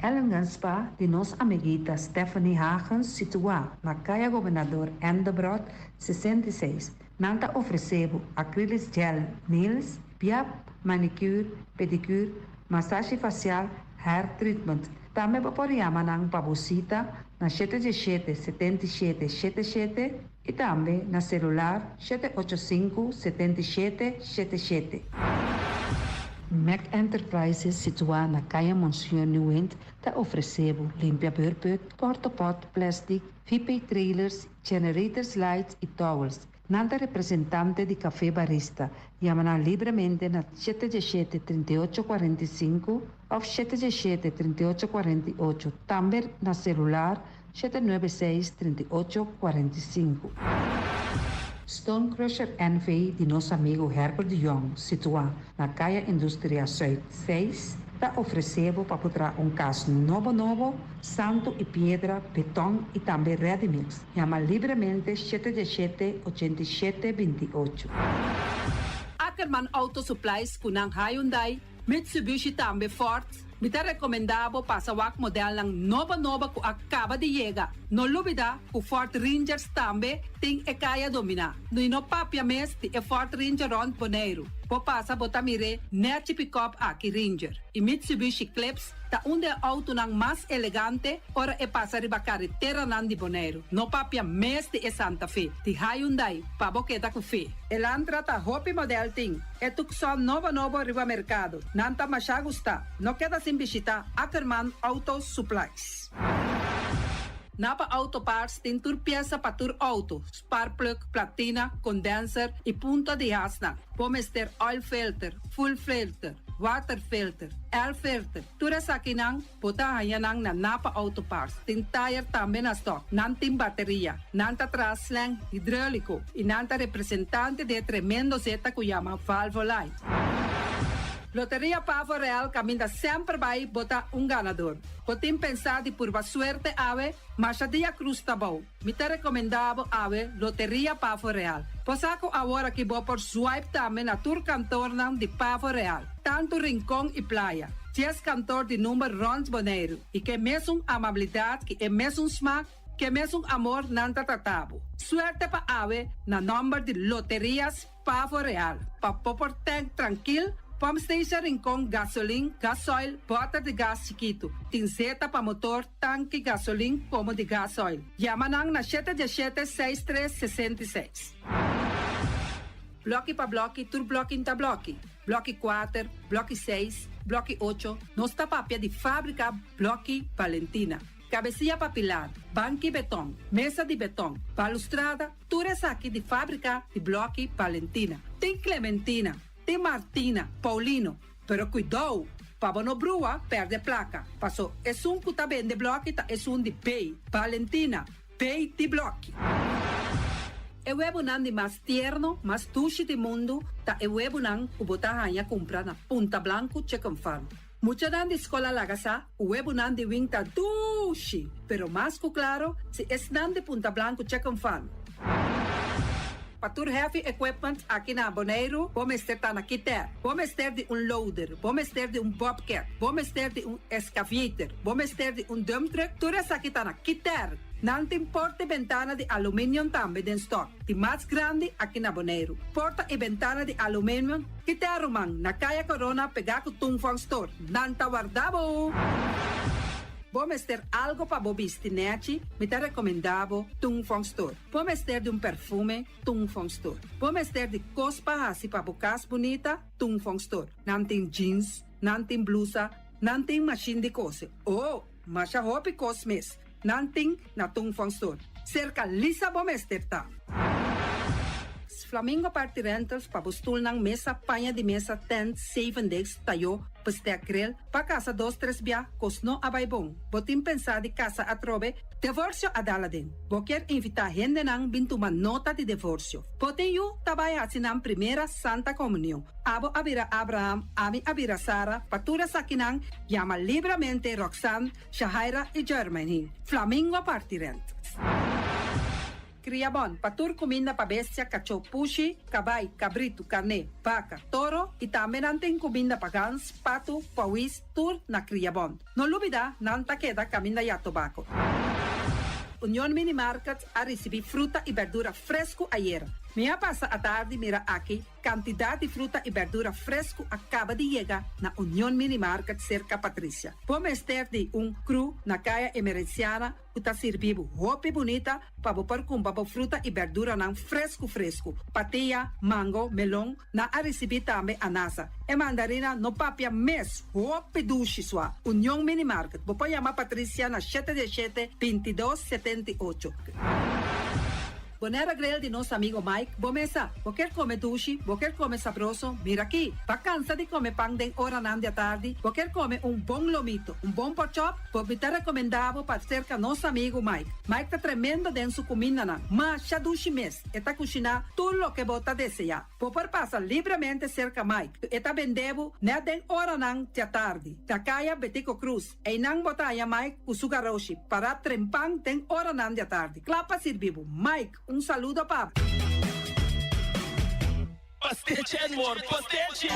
Ellingham Spa di nos amiguita Stephanie Hagens situá na Kaya Gobernador Endebrot 66. Nan ta ofresé bo acrylic gel nails, piap, manicure, pedicure, masashi fasial, hair treatment. Tambe bo por yama nan pa bo sita na shete diesshete 77 shete shete i tambe na selular 785 77 shete shete. Mac Enterprises situá na Kaya Monseñor Nieuwind ta ofresé bo limpia beurput, portapot, plastic, VP trailers, generators lights i towels. Nan ta representante di Café Barista. Yama nan libremente na shete diesshete 38 45 òf shete diesshete 38 48, tambe na selular 796 38 45. Stone Crusher NV di nos amigu Herbert de Jong, situá na Kaya Industria Zuid seis, ta ofresé bo pa por traha un kas nobo nobo, santu i piedra, beton i tambe ready mix. Yama libremente shete diesshete, 87, 28. Ackerman Auto Supplies ku nan Hyundai, Mitsubishi tambe Ford. Mi ta rekomendá bo pasa wak modelnan nobo nobo ku a kaba di yega. No lubidá ku Ford Rangers tambe tin e kaya dominá. I no papia mes di e Ford Ranger rònt Boneiru. Bo pasa bo ta mir'é nèchi pikòp aki Ranger. I Mitsubishi Eclipse ta un di e outonan mas elegante ora e pasa riba kareteranan di Boneiru. No papia mes di e Santa Fe di Hyundai pa bo keda ku fe. Elantra ta hopi modèl tin. E Tucson nobo nobo riba merkado. Nan ta masha gustá. No keda sin bishitá Ackerman Auto Supplies. Napa Auto Parts tin tur piesa pa tur outo, sparkplug, platina, condenser i punta di hasnan. Bo mester oil filter, fuel filter, water filter, air filter, tur esakinan bo ta haña nan na Napa Auto Parts. Tin tayer tambe na stock. Nan tin bateria. Nan ta traha slang hidroliko i nan ta representante di e tremendo zeta ku yama Valvoline. Loteria Pavo Real kaminda semper bai bo ta un ganador. Bo tin pensá di purba suerte awe? Masha dia krus ta bou. Mi ta rekomendá bo awe Loteria Pavo Real. Bo sa ku awor aki bo por swipe tambe na tur kantornan di Pavo Real, tantu Rincon i Playa. Dies kantor di number rònt Boneiru i ke mesun amabilidat ki e mesun smak, ke mesun amor nan ta trata bo. Suerte pa awe na nòmber di Loterias Pavo Real, pa bo por tank trankil, pump station Rincon, gasolin, gasoil, bòter di gas chikitu. Tin zeta pa motor, tanki, gasolin komo di gasoil. Yama nan na shete diesshete, seis tres, 66. Blòki pa blòki, tur blòki n'ta blòki. Blòki kuater, blòki seis, blòki ocho, nos ta papia di fábrika Blòki Valentina. Kabesia pa pilar, banki beton, mesa di beton, balustrada, Tur esaki di fábrika di blòki Valentina. Tin Clementina, tin Martina, Paulino, pero kuidou pa bo no brua pèrdè plaka, paso esun ku ta bende blòki ta esun di B, Valentina, B di blòki. E webunan di mas tierno, mas dushi di mundu ta e webunan ku bo ta haña kumpra na Punta Blanku Chicken Farm. Muchanan di skol a laga sa ku webunan di wing ta dushi, pero mas ku klaro si esnan di Punta Blanku Chicken Farm. Pa tur heavy equipment aki na Boneiru bo mester ta na Kiter. Bo mester di un loader, bo mester di un bobcat, bo mester di un excavator, bo mester di un dump truck, tur esaki ta na Kiter. Nan tin porta i bentana di aluminium tambe den stock, di mas grandi aki na Boneiru. Porta i bentana di aluminium. Kita ruman, na Kaya Corona pegá ku Tung Fong Store. Nan ta warda bo! Bo mester algo pa bo bisti nèchi? Mi ta rekomendá bo Tung Fong Store. Bo mester di un perfume? Tung Fong Store. Bo mester di kos pa hasi pa bo kas bunita? Tung Fong Store. Nan tin jeans, nan tin blusa, nan tin mashin di kose. Oh, masha hopi kos mes! Nan tin na Tung Fong Store. Serka Lisa bo mester ta. Flamingo Party Rentals pa bo stulnan, mesa, paña di mesa, tent, zeven desk, tayó, bestek, grill, pa kasa dos tres bia, kos no a bai bon. Bo tin pensá di kasa atrobe? Devorsio a dal aden. Bo kier invitá hendenan bin tuma nota di devorsio. Bo tin yu ta bai hasi nan primera Santa Komunion. Abo a bira Abraham, ami a bira Sara, pa tur esakinan yama libramente Roxanne, Shahaira i Jermaine, Flamingo Party Rentals. Kria bon pa tur kuminda pa bestia, kachó, pushi, kabai, kabritu, karné, baka, toro i tambe nan tin kuminda pa gans, patu, pawis, tur na Kria Bon. No lubida nan ta keda kaminda ya tobako. Union Mini Market a risibí fruta i berdura fresku ayera. Mi a pasa atardi mira aki Kantidat di fruta i bèrdura fresku a kaba di yega na Union Mini Market serka Patricia. Bo mester di un kru na Kaya Emerenciana ku ta sirbi bo hopi bunita pa bo por kumpra bo fruta i bèrduranan fresku fresku. Patia, mango, melon, nan a risibí tambe anasa. E mandarina no papia mes, hopi dushi sua. Union Mini Market, bo por yama Patricia na shete diesshete, 22 78. Bonaire Grill di nos amigo Mike, bo mesa. Bo kier come dushi, bo kier come sabroso, mira aki. Bo a cansa di come pan den oranan di atardi, bo kier come un bon lomito, un bon porkchop, bo mi ta recomenda bo pa cerca nos amigo Mike. Mike ta tremendo den su cumindanan, masha dushi mes, e ta cushina tur loke bo ta desea. Bo por pasa libremente cerca Mike, e ta bende bo net den oranan di atardi, na caya Betico Croes. Einan bo ta haña Mike ku su garoshi pará trempan den oranan di atardi, kla pa sirbi bo. Mike, un saludo pa bo. Pastechi and more pastechi!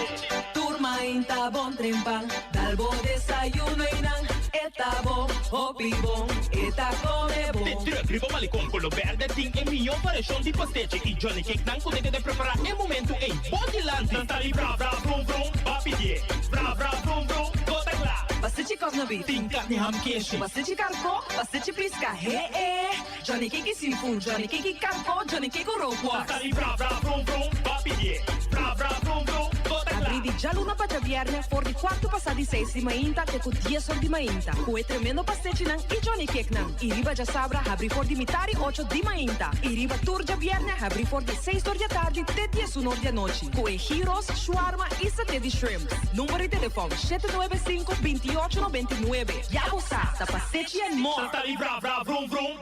Tur mainta bon trempan, dal bo desayuno einan, e ta bon, hopi bon, e ta come bon. De truck riba Malecon Colo Berde tin e mihó variashon di pastechi y Johnny Cake nan ku ta keda prepará e momentu ei bo dilanti. Nan ta di bra bra brum brum, ba pidié bra bra brum brum, bo ta kla. Pastechi kòf na bif. Tin karni ham keshi. Pastechi karkó, pastechi piska, he e. Johnny Cake seafood, Johnny Cake karkó, Johnny Cake rookworst. Nan ta di bra bra brum brum, ba pidié bra bra brum brum, bo ta kla. Abrí di djaluna pa djabièrnè for di kuartu pasá di seis di mainta te ku dies or di mainta ku e tremendo pastechinan i Johnny Cakenan. I riba djasabra habrí for di mitá di ocho di mainta i riba tur djabièrnè habrí for di seis or di atardi te diesun or di anochi ku e gyros, shawarma i saté di shrimps. Number di telefòn, shete nuebe sinku, binti ocho 99. Ya bo sa, ta pastechi and more! Nan ta di bra bra vrum vrum.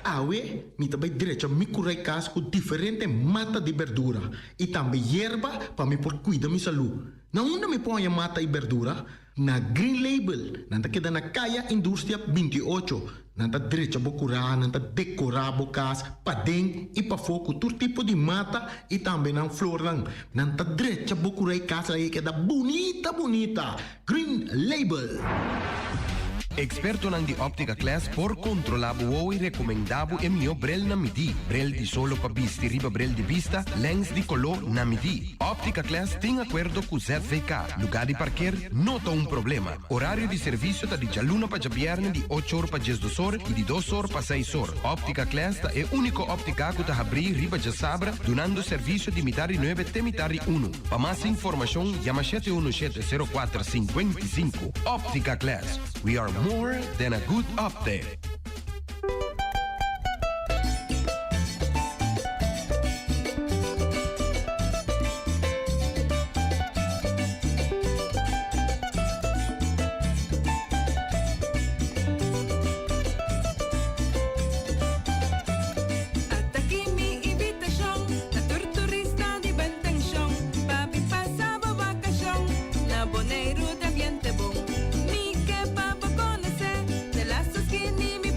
Awe mi ta bai drecha mi kurai kas ku diferente mata di berdura i tambe yerba pa mi por kuida mi salú. Na unda mi por haña mata i berdura? Na Green Label. Nan ta keda na Kaya Industria 28. Nan ta drecha bo kurá, nan ta dekorá bo kas paden i pafó ku tur tipo di mata i tambe nan flornan. Nan ta drecha bo kurá i kas laga e keda bunita bunita. Green Label. Ekspertonan di Optica Class por kontrolá bo wowo i rekomendá bo e mihó brel na midí. Brel di solo pa bisti riba brel di bista, lèns di koló na midí. Optica Class tin akuerdo ku ZVK. Lugá di parker no ta un problema. Orario di servisio ta di djaluna pa djabièrnè di ocho or pa diesdos or i di dos or pa seis or. Optica Class ta e úniko óptika ku ta habrí riba djasabra dunando servisio di mitar di nuebe te mitar di unu. Pa mas informashon yama shete unu shete sero kuater 55. Optica Class, we are more than a good optic. Ata aki mi invitashon na tur turista di bon intenshon pa bin pasa bo vakashon na Boneiru di ambiente bon. Mi ke pa bo konosé de lastu skini mi.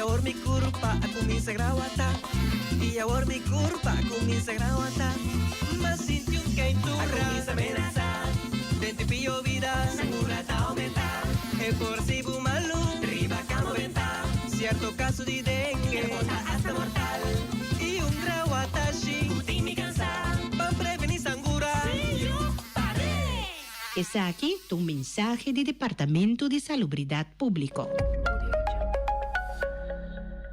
awor mi kurpa a kuminsá grawatá I awor mi kurpa a kuminsá grawatá M'a sinti un keintura a kuminsá menasá Den ti pio bida sangura ta oumentá E por si bo malu riba kama bentá Sierto kaso di dengue e por ta asta mortal I un grawatashi ku tin mi kansá Ban prevení sangura Esaki ta un mensahe di Departamento di Salubridat Públiko.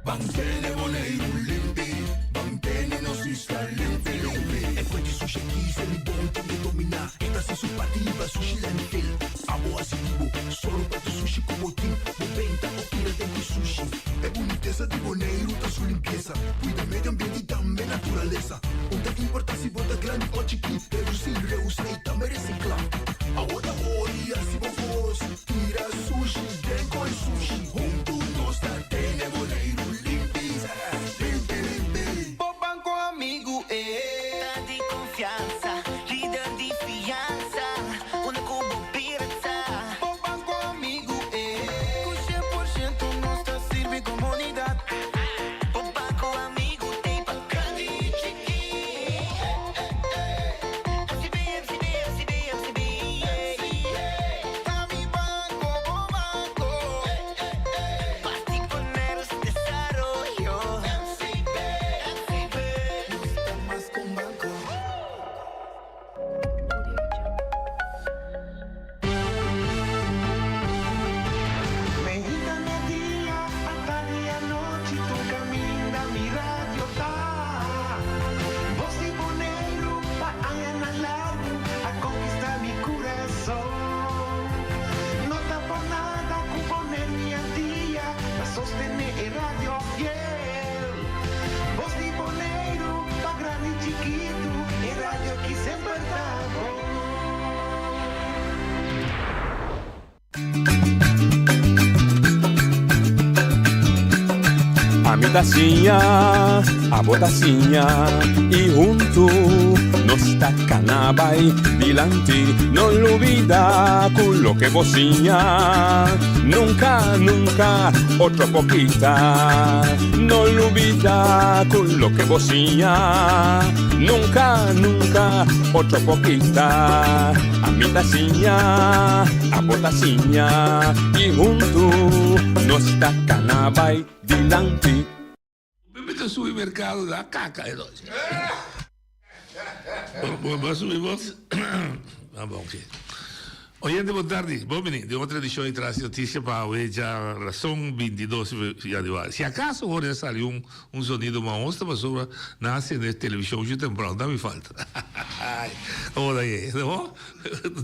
Ban tene Boneiru limpi, ban tene nos isla limpi limpi. E fuente sushi aki se mi bon tin ke dominá. E ta hasi su parti riba sushi landfill. Abo hasi di bo, sòru pa tur sushi ku bo tin, bo benta o tira den ku sushi. E bunitesa di Boneiru ta su limpiesa, kuida medio ambiente i tambe naturalesa. Un ta importa si bo ta grandi o chikí, Redusí, reusa i tambe resiklá. Awo ta ora di hasi bo kos, tira sushi den koi sushi. Huntu nos ta tene Boneiru limpi, limpi limpi. Bo banko amigu e ta di konfiansa, lider di fiansa, unda ku bo bira ta. Bo banko amigu e. Ku 100% nos ta sirbi komunidat. Bo banko amigu t'ei pa grandi i chikí. MCB, MCB, MCB, MCB, yeah. Ta mi banko, bo banko. Parti Boneiru su desaroyo. MCB, MCB. Nos ta mas ku un banko. Meinta media, atardi anochi tur caminda mi radio ta. Voz di Boneiru pa añanan largu a conquista mi curason. No ta por nada cu Boneiru i Antia ta sostene e radio fiel. Voz di Boneiru pa grandi i chikitu e radio aki semper ta bon. Ami ta siña, abo ta siña i huntu nos ta kana bai dilanti. No lubida ku loke bo siña nunka, nunka otro por kita. No lubida ku loke bo siña nunka, nunka otro por kita. Ami ta siña, abo ta siña i huntu nos ta kana bai dilanti. Mi ta subi mercado da caca e nochi. Bo bo subi bos? Ah bon oke. Oyente bon tardi. Bon bini den otro edicion di Tras di Noticia pa awe dja rason 22 januari. Si acaso hoor ya sali un un sonido maos ta pasobra nan a sende television mucho temprano. Ta mi falta. Como ta ye? No?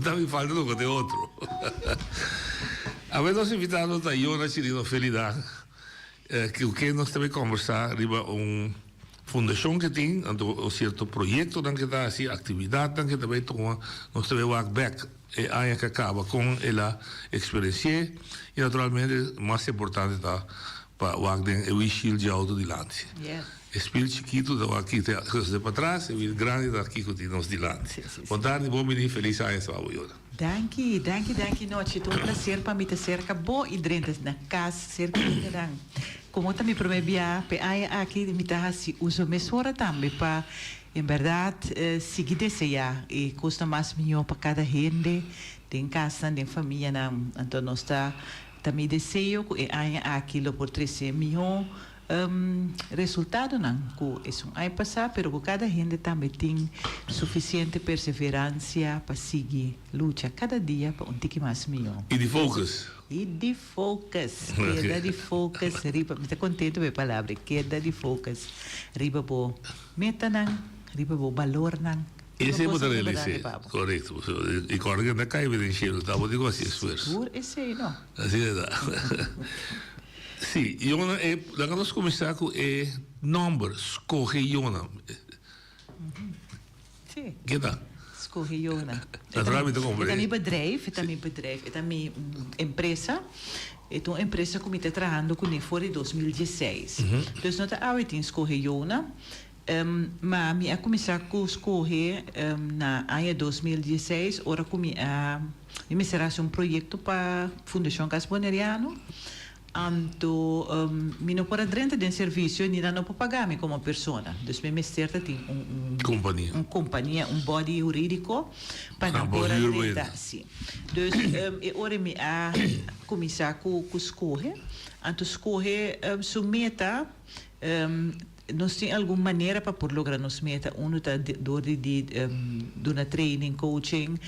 Ta mi falta loke te otro. Awe nos invitado ta Yona Chirino Felida. Ku ken nos ta bay kombersá riba un fundashon ke tin, anto un sierto proyektonan ke ta hasi, aktividatnan ke ta bay tuma. Nos ta bay wak bèk e aña ke a kaba kon el a eksperensi'é i naturalmente mas importante ta pa wak den e windshield dje outo dilanti. E spil chikitu ta wak kiko ta sosodé patras, e wiel grandi ta kiko tin nos dilanti. Bon tardi, bon bini, felis aña sa bo Yona. Danki, danki, danki Nochi. Ta un placer pa mi ta cerca bo y drenta na cas cerca hendenan. Como ta mi prome bia p'e aña aki mi ta haci uso mesora tambe pa en berdad sigui desea e cosnan mas miho pa cada hende den casnan, den famianan. Anto nos ta ta mi deseo cu e aña aki lo por trece miho Resultadonan ku esun aña pasá, pero ku kada hende tambe tin sufisiente perseverancia pa sigui lucha kada dia pa un tiki mas mihó. I di focus. I di focus. Keda di focus riba, mi ta contento ku e palabra, keda di focus riba bo metanan, riba bo balornan, riba Esei bo ta kosnan importante realis'é, pa bo. korekto. I kòrda ku e ta kai den shelu, ta bo tin ku hasi esfuerso. Sigur esei no. Asina ta. Sí, Yona e, laga nos kuminsá ku e nòmber, Skohe Yona. Sí. Ke ta? Skohe Yona. Naturalmente ta E ta mi bedrijf, e ta mi bedrijf, e ta mi empresa. E ta un empresa ku mi ta trahando kuné for di 2016. Dus no ta awe tin Skohe Yona, ma mi a kuminsá ku skohe na aña 2016 ora ku mi a, mi mester hasi un proyekto pa Fundashon Cas Boneriano. Anto mi no por a drenta den servisio ni nan no por paga mi komo persona. Dus mi mester ta tin un un Kompania. un kompania, un body hurídiko pa nan Nan por por a huur bo drenta. hende. Sí. Dus e ora mi a kuminsá ku ku skohe. Anto skohe su meta. Nos tin algun manera pa por logra nos meta. Unu ta dor di di duna training, coaching,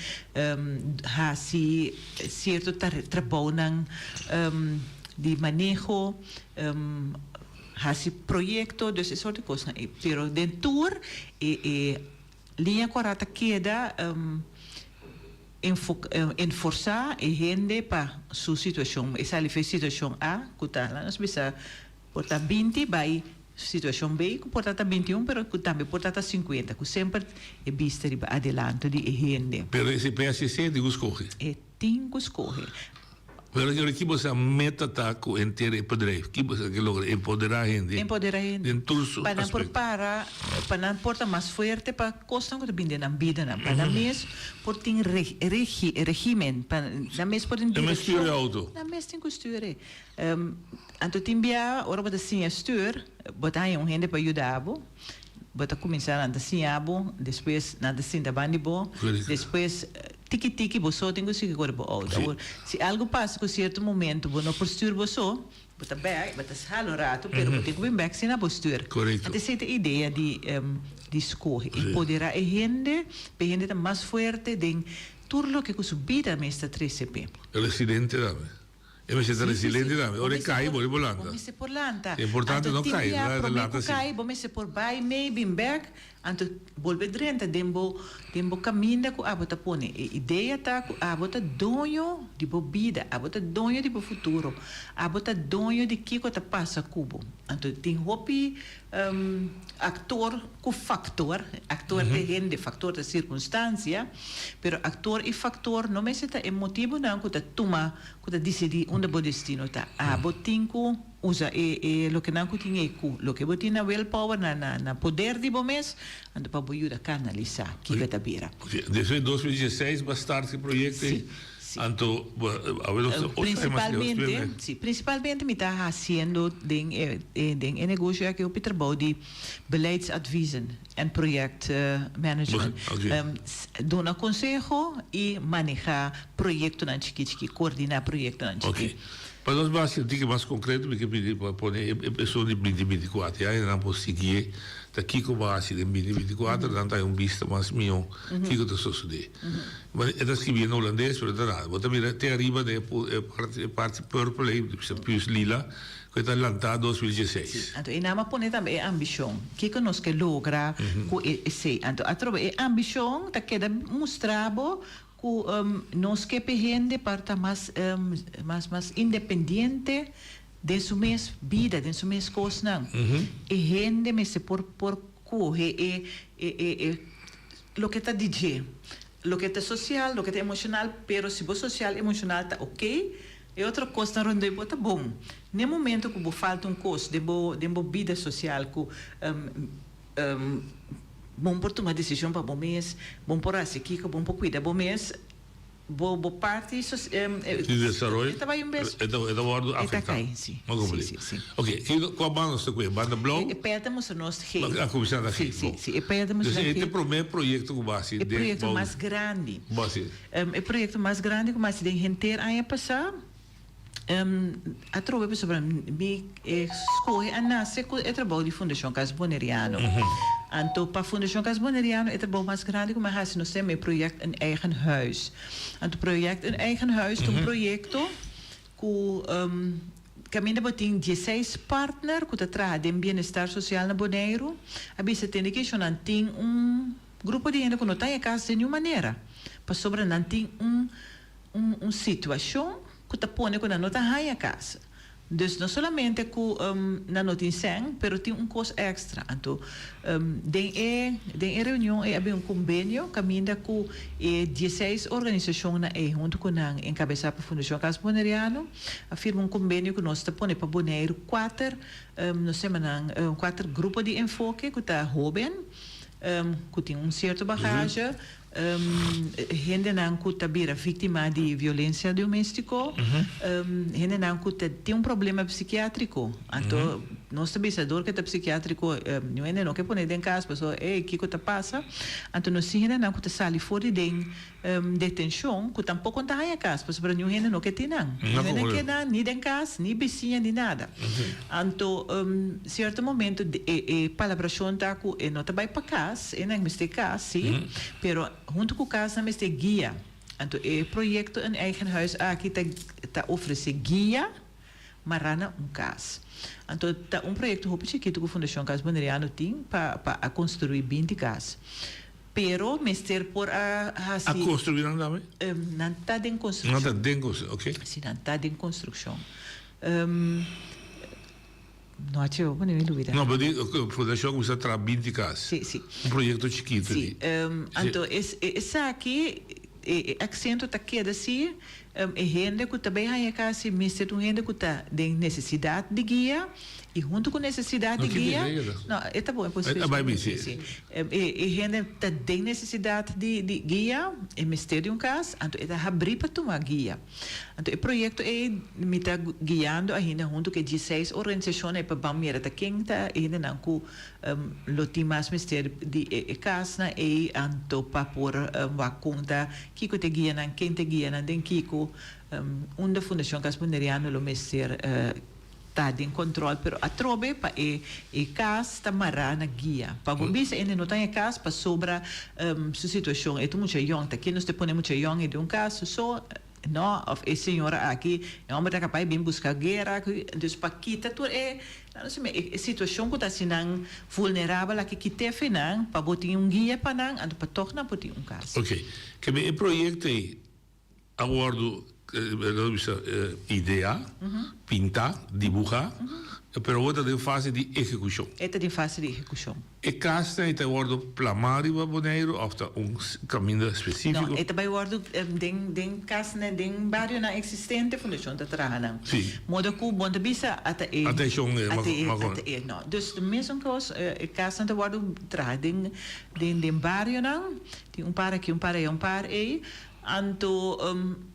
hasi sierto trabounan di maneho, hasi proyekto, dus e sort di kosnan ei. Pero den tur e e liña kora ta keda enforsá e hende pa su situashon. E sali for e situashon A ku ta, laga nos bisa, Por ta 20 bai situacion bay cu por ta ta 21 pero cu tambe por ta ta 50 cu semper e bista riba adelanto di e hende. Pero ese PHC tin cu scoge. E tin cu scoge. Pero señora ki boso meta ta cu henter e bedrijf? Ki boso ke logra? Empodera hende. Empodera hende. Den tur su Pa nan por aspecto. para, pa nan por ta mas fuerte pa cosnan cu ta bin den nan bidanan. Pa nan mes por tin regi, regimen, pa nan mes por tin Nan mes direccion. stuur e auto. Nan mes tin cu stuur e. Anto tin bia ora bo ta siña stuur, bo ta haña un hende pa yuda bo. Bo ta kuminsá nan ta siña bo, despues nan ta sinta ban di bo, despues tiki tiki bo so tin ku sigui kore bo outo. Awor, si algu pasa ku sierto momento bo no por stuur bo so, bo ta bèk, bo ta hala un ratu, pero bo tin ku bin bèk asina bo stuur. Anto esei ta e idea di di skohe, empoderá e hende, pa e hende ta mas fuerte den tur loke ku su bida mes ta trese p'e. Residente tambe. E mester ta resiliente tambe. Ora e kai, bo por lanta. Bo mester por lanta. E importante no kai, Anto tin bia prome lanta ku si. kai, bo mester por bai mei bin bek, anto bolbe drenta den bo den bo kaminda ku abo ta pone. E idea ta ku abo ta doño di bo bida, abo ta doño di bo futuro, abo ta doño di kiko ta pasa ku bo. Anto tin hopi Aktor ku faktor, aktor ta hende, faktor ta sirkunstansia, pero aktor i faktor no mester ta e motibunan ku ta tuma, ku ta disidí unda bo destino ta. Abo tin ku usa e e lokenan ku tin ei ku loke bo tin na willpower, na na na poder di bo mes, anto pa bo yuda kanalisá kiko ta bira. Oke, despues 2016 bo a start e proyekto ei? Sí. Anto, awe nos ta ocho aña mas leu. Principalmente, sí, principalmente mi ta haciendo den e, den e negocio aki hopi trabou di beleidsadviezen en projectmanagement. Oké. Duna conseho y maneha proyectonan chiki chiki, coordina proyectonan chiki. Oké. Pa nos basi un tiki mas concreto mi ke pidi pa pone e esun di binti binti kuater. Ya nan por siguié ta kiko bo a hasi den binti binti kuater, nan ta hay un bista mas mihó kiko ta sosodé. E ta skibi en holandes pero ta nada. Bo ta mira te ariba den e parti e parti purple ei, bisa pus lila, ku e ta lantá 2016. Sí, anto e nan a pone tambe e ambishon. Kiko nos ke logra ku e esei? Anto atrobe e ambishon ta keda mustra bo ku nos ke p'e hende par ta mas mas mas independiente den su mes bida, den su mes kosnan. E hende mester por por kohe e e e Loke ta di dje. Loke ta sosial, loke ta emoshonal, pero si bo sosial, emoshonal ta ok, e otro kosnan rondó bo ta bon. N'e momento ku bo falta un kos den bo den bo bida sosial ku bon por tuma desishon pa bo mes, bon por hasi kiko, bon por kuida bo mes, Bo bo parti so Di desaroyo e ta bai un bes e ta e ta wordo e ta afecta. kai si Bo si comprende. si si. Ok, kiko kua banda nos ta ku e banda blou? E pèl ta mustra nos geel. A kuminsá na Si geel si bon. si e pèl ta mustra Dus na e ta e geel. promé proyekto ku bo hasi E den proyekto bou mas grandi. Bo hasi. E proyekto mas grandi ku mi hasi den henter aña pasá. Atrobe pasobra mi skohe a nase ku e trabou di Fundashon Cas Boneriano. Anto pa Fundashon Cas Boneriano e trabou mas grandi ku mi a hasi nos ta yama e project Een Eigen Huis. Anto project Een Eigen Huis ta un proyekto ku kaminda bo tin dieseis partner ku ta traha den bienestar sosial na Boneiru a bisa tende ke nan tin un grupo di hende ku no ta haña kas den niun manera pasobra nan tin un un un situacion cu ta pone cu nan no ta haya cas. Dus no solamente cu nan no tin cen, pero tin un cos extra. Anto den e den e reunion ey a bin un convenio caminda cu e dieseis organisacionnan ey hunto cu nan encabeza pa Fundacion Cas Boneriano a firma un convenio cu nos ta pone pa Boneiru cuater nos yama nan cuater grupo di enfoke cu ta hoben cu tin un cierto bagage. Hendenan ku ta bira víktima di violensia doméstiko, hendenan ku ta tin un problema psikiátriko. Anto nos ta bisa dor ku e ta psikiátriko niun hende no ke pone den kas pasobra ey kiko ta pasa. Anto nos tin hendenan ku ta sali for di den detenshon ku tampoko no ta haña kas pasobra niun hende no ke tin nan. Niun hende ke nan ni den kas ni bisiña ni nada. Anto sierto momento e palabrashon ta ku e no ta bai pa kas, e nan mester kas si. Pero huntu ku kas nan mester guia. Anto e proyekto Een Eigen Huis aki ta ta ofresé guia mará na un kas. Anto ta un proyekto hopi chikitu ku Fundashon Kas Boneriano tin pa pa a konstruí binti kas. Pero mester por a hasi. A konstruí nan tambe? Nan ta den konstrukshon. Nan ta den konstrukshon, oke. Si, nan ta den konstrukshon. No a chego pone mi lubida. No, pero di Fundashon a kuminsá traha binti kas. Si, si. Un proyekto chikitu di. Si. Anto esaki, e aksento ta keda si e hende ku ta bai haña kas si mester ta un hende ku ta den nesesidat di guia i huntu ku nesesidat di guia. No, e ta bon, e por splika. E bai bin, si. Si. E hende ta den nesesidat di guia, e mester di un kas, anto e ta habrí pa tuma guia. Anto e proyekto ei mi ta guiando ainda huntu ku e dieseis organisashonnan ei pa ban mira ta ken ta e hendenan ku lo tin mas mester di e kasnan ei anto pa por wak kon ta kiko ta e guianan, ken ta e guianan den kiko unda Fundashon Kas Boneriano lo mester ta den control pero atrobe pa e e cas ta mara na guia pa bo bisa ende no ta en e cas pasobra su situacion e ta mucha yong ta ken nos ta pone mucha yong den un cas su so no of e señora aki e homber ta capaz bin busca guera dus pa kita tur e e situacion cu ta haci nan vulnerabel aki kite fe nan pa bo tin un guia pa nan anto pa toch nan por tin un cas. Ok, keme e proyecto ei A wordo, lo bisa, idea, pinta, dibuha, pero awor ta den fase di ehekushon. E ta den fase di ehekushon. E kasnan ei ta wordo plamá riba Boneiru òf ta un kaminda spesífiko? No, e ta bai wordo den den kasnan, den barionan eksistente fundashon ta traha nan. Sí. Modo ku bo no ta bisa ata e. Atenshon e, ata e, ata e, no. Dus mesun kos, e kasnan ta wordo traha den den barionan, tin un par aki, un par aya, un par ei. Anto,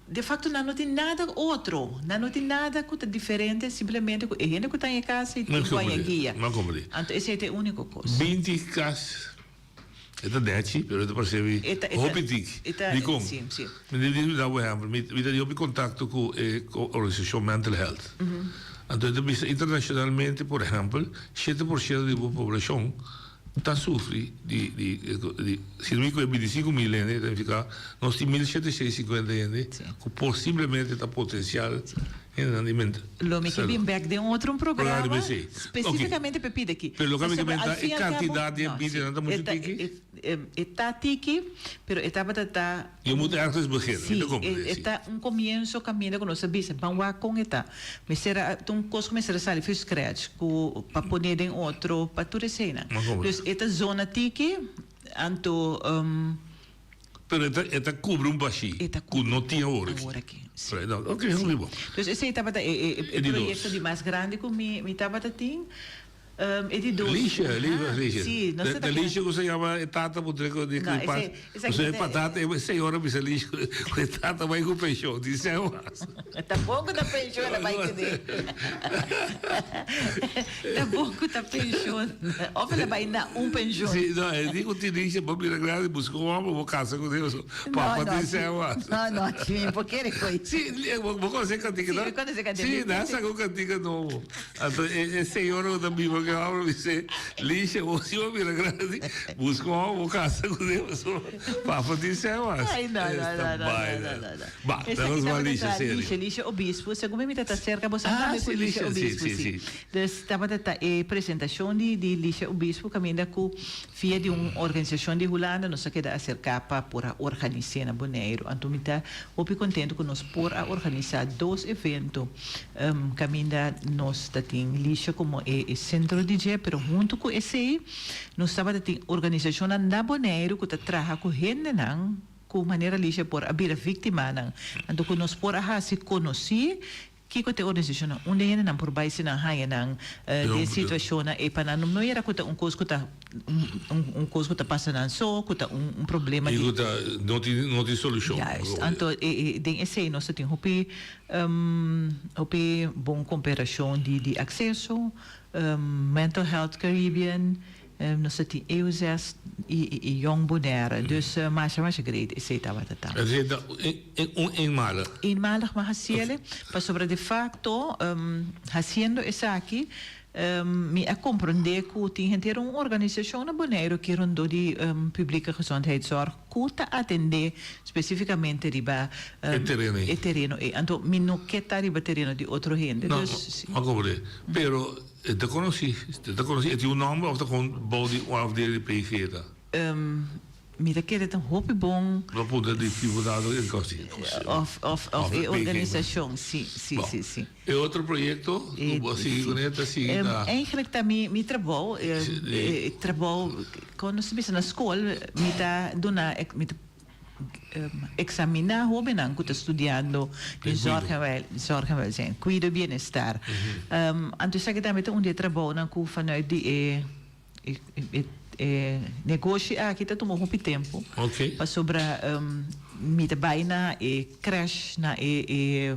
de facto nan no tin nada otro, nan no tin nada cu ta diferente, simplemente cu e hende cu ta den e cas ei tin cu haña guia. Anto esey ta e unico cos. 20 cas, e ta nechi, pero e ta parse mi hopi tiki. Dicon? Mi ta da un ehempel, mi ta tin hopi contacto cu e organisacion Mental Health. Anto e ta bisa internacionalmente, por ehempel, 7% di bo poblacion ta sufri di di di si no mi ku e bintisinko mil hende ta nifiká nos tin mil shete shei sinkuenta hende ku posiblemente ta potensial hendenan di mente Lo mi ke bin bèk den otro un programa spesífikamente pa e pida aki. Pero loke mi ke menta e kantidat di e bintinan ta muchu tiki? E ta tiki pero e tabata ta Je moet ergens beginnen, mi ta komprendé, si. E ta un komienso kaminda ku nos a bisa, ban wak kon e ta. Mester a, ta un kos ku mester a sali for scratch, ku pa pone den otro, pa tur eseinan. Dus e ta zona tiki, anto. Pero e ta, e ta kubri un bashí ku no tin awor aki. Awor aki, si. Oké, hopi bon. Dus esei tabata e, e proyekto di mas grandi ku mi, mi tabata tin. E di dos. Lisha, Lisha, Lisha. Si, nos ta Ta Lisha ku se yama e tata por treko di No, pa. ese, esaki Pasobra e ta patata, e señora bisa Lisha ku e tata bai ku penshon, di sèn was. Tampoko ta penshon el a bai kuné. Tampoko ta penshon. Of el a bai na un penshon. Si, no, e di ku tin Lisha bo bira grandi buska un hòmber bo kasa kuné pasobra papa tin sèn was. No, no, chi mi por kere koe. Si, bo konosé e kantika no? Si, mi konosé e kantika. Si, nan a saka un kantika nobo. Anto e señora ku ta biba ku e hòmber bis'é, Lisha, bo si bo bira grandi, buska un hòmber bo kasa kuné pasobra papa tin sèn mas. Ai, no, no, no, no, no, no, no. Ba, Esaki nos tabata ban Lisha, ta serio. Lisha, Lisha Obispo, segun mi mi ta ta serka bo sa Ah, tambe si, ku Lisha Lisha, si, Obispo, si, si. si. Dus tabata ta e presentashon di di Lisha Obispo kaminda ku via di un organisashon di Hulanda nos a keda aserká pa por a organis'é na Boneiru. Anto mi ta hopi kontentu ku nos por a organisá dos evento. Caminda nos ta tin Lisha como e centro di dje, pero hunto cu esey nos tabata tin organisacionnan na Boneiru cu ta traha cu hendenan cu manera Lisha por a bira victimanan. Anto cu nos por a haci conoci. Kiko ta e organisashonnan unda e hendenan por bai si nan haña nan den situashonnan ei pa nan no yera ku ta un kos ku ta un kos ku ta pasa nan so, ku ta un problema di. I ku ta no tin no tin solushon. Juist, anto den esei nos ta tin hopi hopi bon komperashon di di akseso, Mental Health Caribbean, Nos ta tin EUZS i Jong Bonaire. Dus masha masha great esei tabata ta. Esei ta un eenmalig. Eenmalig m'a hasiele pasobra de facto hasiendo esaki mi a comprende cu tin henter un organisacion na Boneiru ki rondó di Publieke Gezondheidszorg cu ta atende specificamente riba E tereno ei. e tereno ei. Anto mi no ke ta riba tereno di otro hende. No, Dus m'a comprende. Pero. E ta konosí? E ta konosí? E tin un nòmber òf ta kon bou di un afdeling di PG ta? Mi ta kere ta hopi bon. Bo puntra di diputado en kosi. Òf òf òf e organisashon, si, si, si, si. E otro proyekto ku bo a sigui kuné ta sigui ta. Eigenlijk ta mi mi trabou, e trabou kon nos ta bisa na skol mi ta duna mi ta Examiná hóbennan ku ta studiando den zorg en wel, zorg en welzijn, kuido i bienestar. Anto esaki tambe ta un di e trabounan ku vanuit di e e e negoshi aki ta tuma hopi tempu. Pasobra mi ta bai na e crèche, na e e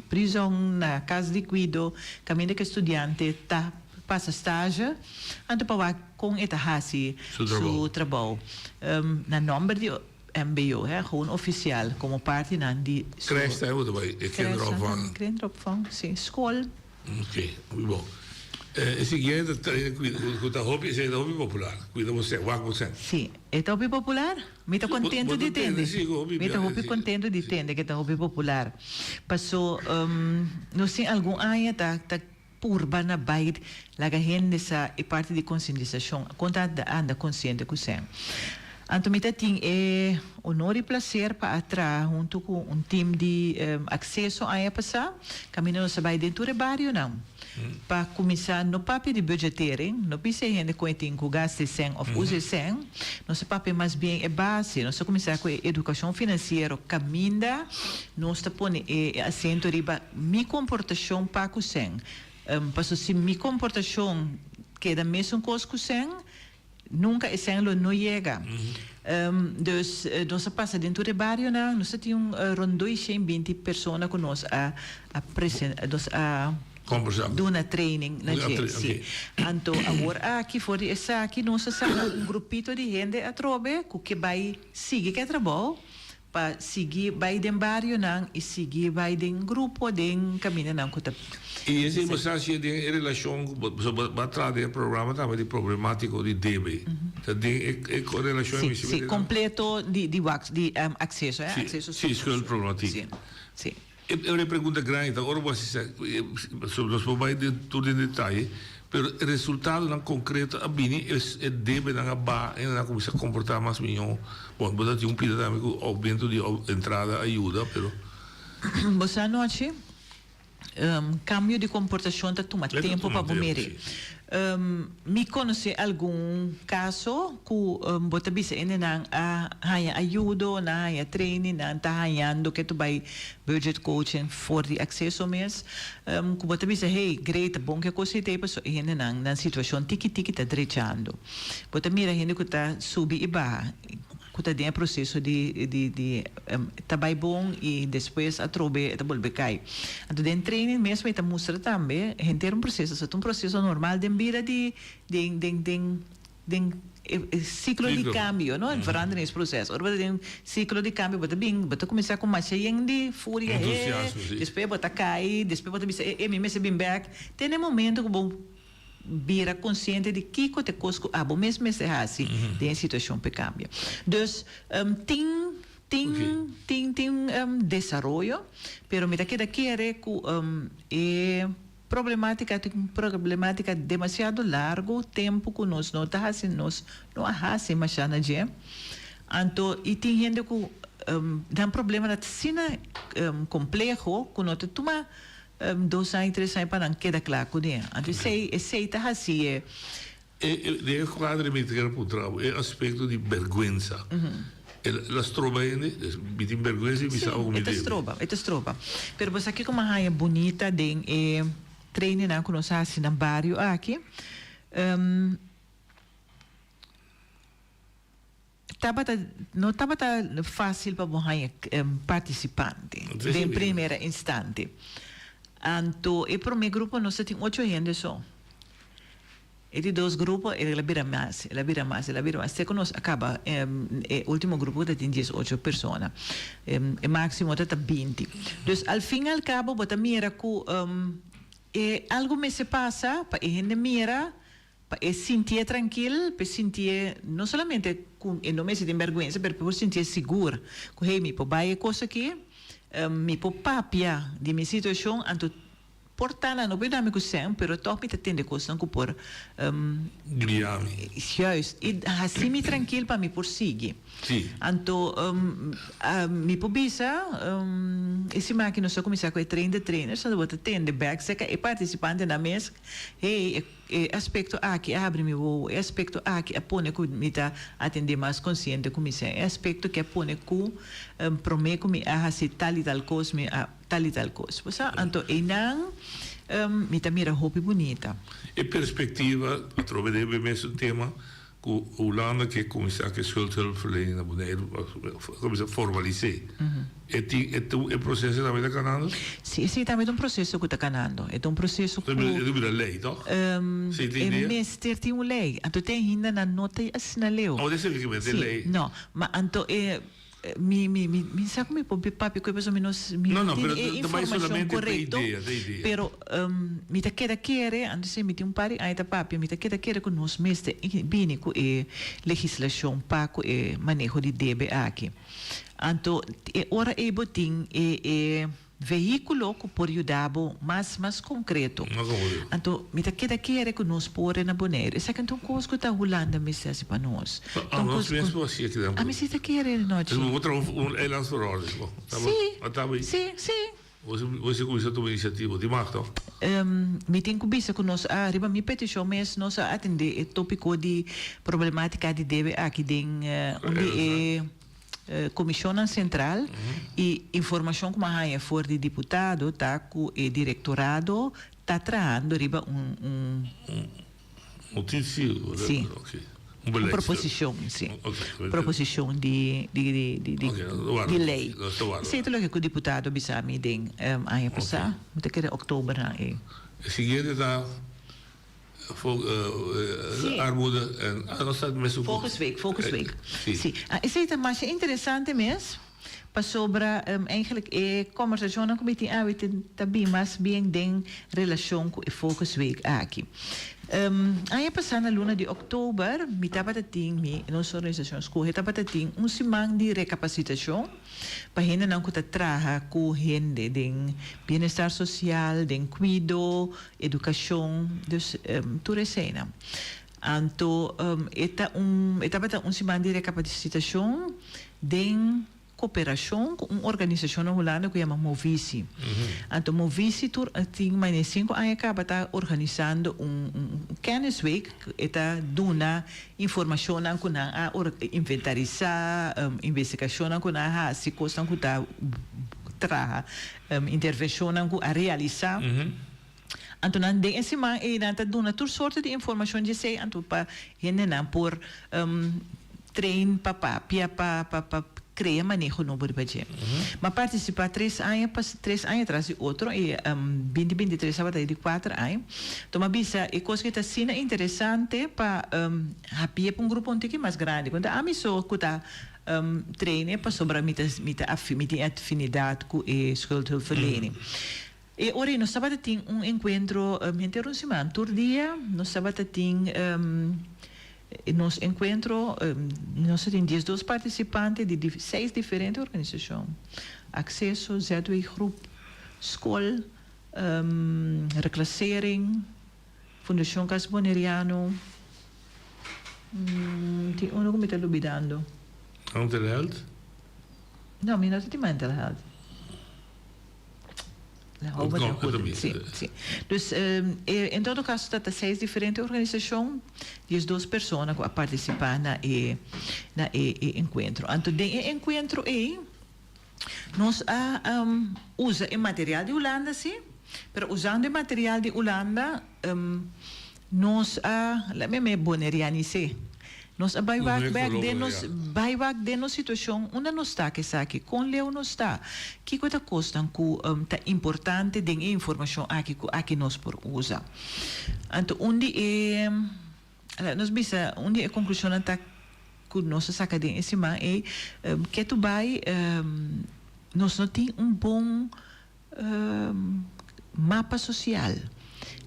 prizòn, na kas di kuido, kaminda ku e studiante ta pasa stage, anto pa wak Kon e ta hasi su trabou? Na nomber di mbo, he, gewoon ofisial, komo partinan di su. Crèche ta bo ta bai, e kinderopvang. Kinderopvang, si, skol. Ok, hopi bon. E siguiente ta ku ta hopi, esei ta hopi popular, kuida bo sèn, wak bo sèn. Si, e ta hopi popular? Mi ta kontentu di tende. Mi ta hopi kontentu di tende ku e ta hopi popular. Paso nos tin algun aña ta ta. Purba na bai laga hende sa e parti di konsientisashon kon ta anda konsiente ku sèn. Anto mi ta tin e honor i plaser pa a traha huntu ku un tim di akseso aña pasá kaminda nos a bai den tur e barionan pa kuminsá no papia di budgetering, no bisa e hende kon e tin ku gasta e sèn òf usa e sèn, nos a papia mas bien e base, nos a kuminsá ku e edukashon finansiero kaminda nos ta pone e asento riba Mi komportashon pa ku sèn. Paso si mi komportashon keda mesun kos ku sèn, nunka e sèn lo no yega. Dus nos a pasa den tur e barionan, nos a tin un rondó i shen binti persona ku nos a a nos a duna training na dje. Si. Anto awor aki for di esaki nos a saka un grupito di hende atrobe ku ke bai sigui ke trabou. Pa sigui bai den barionan i sigui bai den grupo den kamindanan ku ta. I esei bo sa si e den e relashon ku bo bo a traha den e programa tambe di problemátiko di debe. Ta den e relashon Si, si, kompleto di di waks di akseso, eh, akseso. Si, schuldproblematiek. Si, si. E pregunta grandi ta ora bo hasi sa, nos por bai den tur den detaye, pero e resultadonan konkreto a bini, e debenan a baha, hendenan a kuminsá komportá mas mihó. Bon, bo ta tin un pida tambe ku oumento di entrada a yuda, pero. Bo sa anochi, kambio di komportashon ta tuma tempu pa bo miri. Mi konosé algun kaso ku bo ta bisa hendenan a haña ayudo, nan a haña training, nan ta hañando ke ta bai budget coaching for di akseso mes, ku bo ta bisa hey, great, ta bon ke kos ei ta ei pasobra e hendenan nan situashon tiki tiki ta drechando. Bo ta mira hende ku ta subi i baha. Ku ta den e proseso di di di ta bai bon i despues atrobe e ta bolbe kai. Anto den training mes mi ta mustra tambe henter un proseso, ta un proseso normal den bida di den den den den e siklo di kambio no, het veranderingsproces. Ora bo ta den siklo di kambio bo ta bin bo ta kuminsá ku masha yen di furia he, despues bo ta kai, despues bo ta bisa e e mi mester bin bèk. Te na e momento ku bo bira konsiente di kiko ta e kos ku abo mes mester hasi den e situashon p'e kambia. Dus, tin tin tin tin desaroyo, pero mi ta keda kere ku e problematika ta un problematika demasiado largu tempu ku nos no ta hasi nos no a hasi masha na dje. Anto i tin hende ku nan problema ta asina kompleho ku no ta tuma Dos aña, tres aña pa nan keda kla ku den. Anto esei, esei ta hasi e. E, den e kuadro mi ta kere puntra bo, e aspekto di bèrgwensa. El a stroba hende, dus mi tin bergwensa di bisa abo ku mi E ta debe. stroba, e ta stroba. Pero bo sa kiko mi a haña bunita den e trainingnan ku nos a hasi na bario aki? Tabata, no tabata fásil pa bo haña partisipante den primera instante. Anto e promé grupo nos ta tin ocho hende so. E di dos grupo el a bira mas, el a bira mas, el a bira mas te ku nos a kaba e ultimo grupo ku ta tin dies ocho persona. E máksimo ta ta binti. Dus al fin al kabo bo ta mira ku e algu mester pasa pa e hende mira, pa e sintié trankil, pa e sintié no solamente ku e no mester tin bèrgwensa pero pa e por sintié sigur ku hey mi por bai e kos aki, mi por papia di mi situashon anto Por ta nan no por yuda mi ku sèn, pero tòg mi ta tende kosnan ku por Guia mi. Juist, i hasi mi trankil pa mi por sigui. Sí. Anto mi por bisa e siman aki nos a kuminsá ku e train the trainers, anto bo ta tende bèk serka e partisipantenan mes, hey, e aspekto aki a habri mi wowo, e aspekto aki a pone ku mi ta atendé mas konsiente ku mi sèn, e aspekto ke a pone ku promé ku mi a hasi tal i tal kos mi a. Tal i tal kos. Bo sa? Anto einan mi ta mira hopi bunita. E perspectiva atrobe den e mesun tema cu Hulanda ke cuminsa cu e schuldhulpverlening na Boneiru, cuminsa formalis'é. E tin e e proceso tambe ta canando? Si, esei tambe ta un proceso cu ta canando. E ta un proceso cu. E ta bira ley, toch? Si tin E idea? mester tin un ley. Anto te ainda nan no ta asina leu. Oh, ta esei ki ley. Si, no. Ma anto e. Mi mi mi mi sa ku mi por papia ku e pasobra mi no mi No, no no, tin pero e ta bai informashon solamente pa korekto, idea, ta idea. pero mi ta keda kere, anto si mi tin un par di aña ta papia, mi ta keda kere ku nos mester bini ku e legislashon pa ku e maneho di debe aki. Anto e ora ei bo tin e e Vehículo ku por yuda bo mas mas konkreto. Anto mi ta keda kere ku nos por e na Boneiru. Esaki no ta un kos ku ta Hulanda mester hasi pa nos. Ta un kos ku ami si ta kere nochi. Si, si, si. Mi tin ku bisa ku nos a riba mi petishon mes nos a atendé e tópiko di problemátika di debe aki den un di e. Comisionnan Central y informacion cu mi a haya for di diputado ta cu e directorado ta trahando riba un un. Noticia? Si. Un Un proposicion, si. Proposicion di di di di di ley. Esey ta loke cu diputado a bisa mi den aña pasa, mi ta kere october nan ey. E siguiente ta. Armoede en nos ta mesun ku. Focusweek, Focusweek. Si. Esei ta masha interesante mes, pasobra eigenlijk e kombersashonnan ku mi tin awe ta bin mas bien den relashon ku e Focusweek aki. Aña pasá na luna di òktober mi tabata tin, mi, nos organisashon Skohe tabata tin un siman di rekapasitashon pa hendenan ku ta traha ku hende den bienestar sosial, den kuido, Edukashon, dus tur eseinan. Anto e ta un e tabata un siman di rekapasitashon den koperashon ku un organisashon na Hulanda ku yama Movisie. Anto Movisie tur tin manera sinku aña kaba ta organisando un un kennisweek, e ta duna informashonnan ku nan a inventarisá, investigashonnan ku nan a hasi, kosnan ku ta traha Intervenshonnan ku a realisá. Anto nan den e siman ei nan ta duna tur sorto di informashon djesei anto pa hendenan por train pa papia pa pa pa krea maneho nobo riba dje. M'a partisipá tres aña pas tres aña tras di otro i binti 23 tabata e di kuater aña. Anto m'a bisa e kos ke ta asina interesante pa hapia pa un grupo un tiki mas grandi. Ku ta ami so ku ta Trainen pasobra mi ta mi ta mi tin afinidat ku e schuldhulpverlening. E ora ei nos tabata tin un enkuentro henter un siman, tur dia nos tabata tin nos enkuentro, nos a tin diesdos partisipante di seis diferente organisashon, Akseso, ZW Groep, skol, Reclassering, Fundashon Cas Boneriano, tin uno ku mi ta lubidando. Mental health? No, mi no ta tin mental health. Hou me ten goede. Si, si. Dus en todo caso ta ta seis diferente organisacion, diesdos persona cu a participa na e na e e encuentro. Anto den e encuentro ey nos a usa e material di Hulanda si, pero usando e material di Hulanda Nos a, laat me me bonerianis'é. Nos a bai wak bèk den nos, bai wak den nos situashon unda nos ta ku esaki, kon leu nos ta, kiko ta kosnan ku ta importante den e informashon aki ku aki nos por usa. Anto un di e, laat nos bisa, un di e konklushonnan ta ku nos a saka den e siman ei, ketu bai nos no tin un bon Mapa sosial.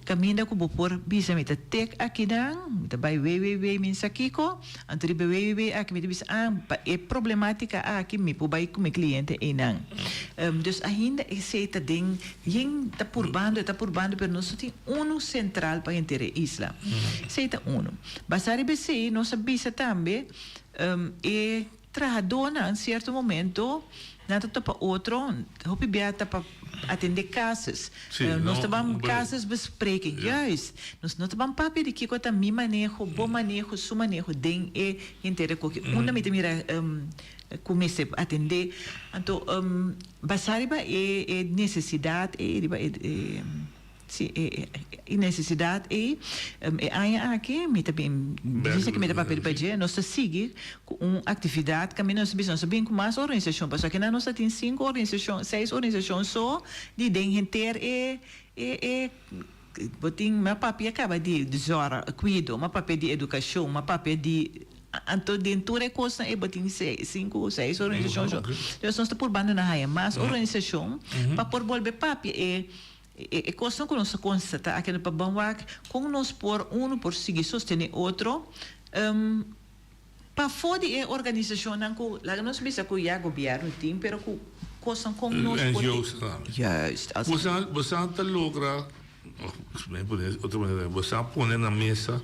Kaminda ku bo por bisa mi ta tek akinan, mi ta bai www mi sa kiko, anto riba www aki mi ta bisa ah pa e problematika aki mi por bai ku mi kliente einan. Dus ainda esei ta den yen ta purbando e ta purbando pero nos no tin unu sentral pa henter e isla. Esei ta unu. Basá riba esei nos a bisa tambe e Trahadónan sierto momento nan ta topa otro, hopi bia ta pa atendé casus. Sí, Nos no, ta ban un break. casusbespreking, Ja. juist. Nos no ta ban papia di kiko ta mi maneho, bo maneho, su maneho den e henter e koki. Unda mi ta mira ku mester atendé. Anto basá riba e e nesesidat ei, riba e e. Si, e e nesesidat ei, e aña aki mi ta bin bisa ku mi ta papia riba dje, nos ta sigui ku un aktividat kaminda nos ta bisa nos ta bin ku mas organisashon, pasobra akinan nos ta tin sinku organisashon, seis organisashon so di den henter e e e bo tin mi a papia kaba di zòrg, kuido, mi a papia di edukashon, mi a papia di anto den tur e kosnan ei bo tin seis, sinku, seis organisashon so. Dus nos ta purbando na haña mas organisashon pa por bolbe papia e E kosnan ku nos ta konstatá aki pa ban wak kon nos por unu por sigui sostené otro pafó di e organisashonnan ku laga nos bisa ku ya gobièrnu tin pero ku kosnan kon nos por NGO's tambe. Juist. Als Boso boso ta logra of mi pone otro manera boso a pone na mesa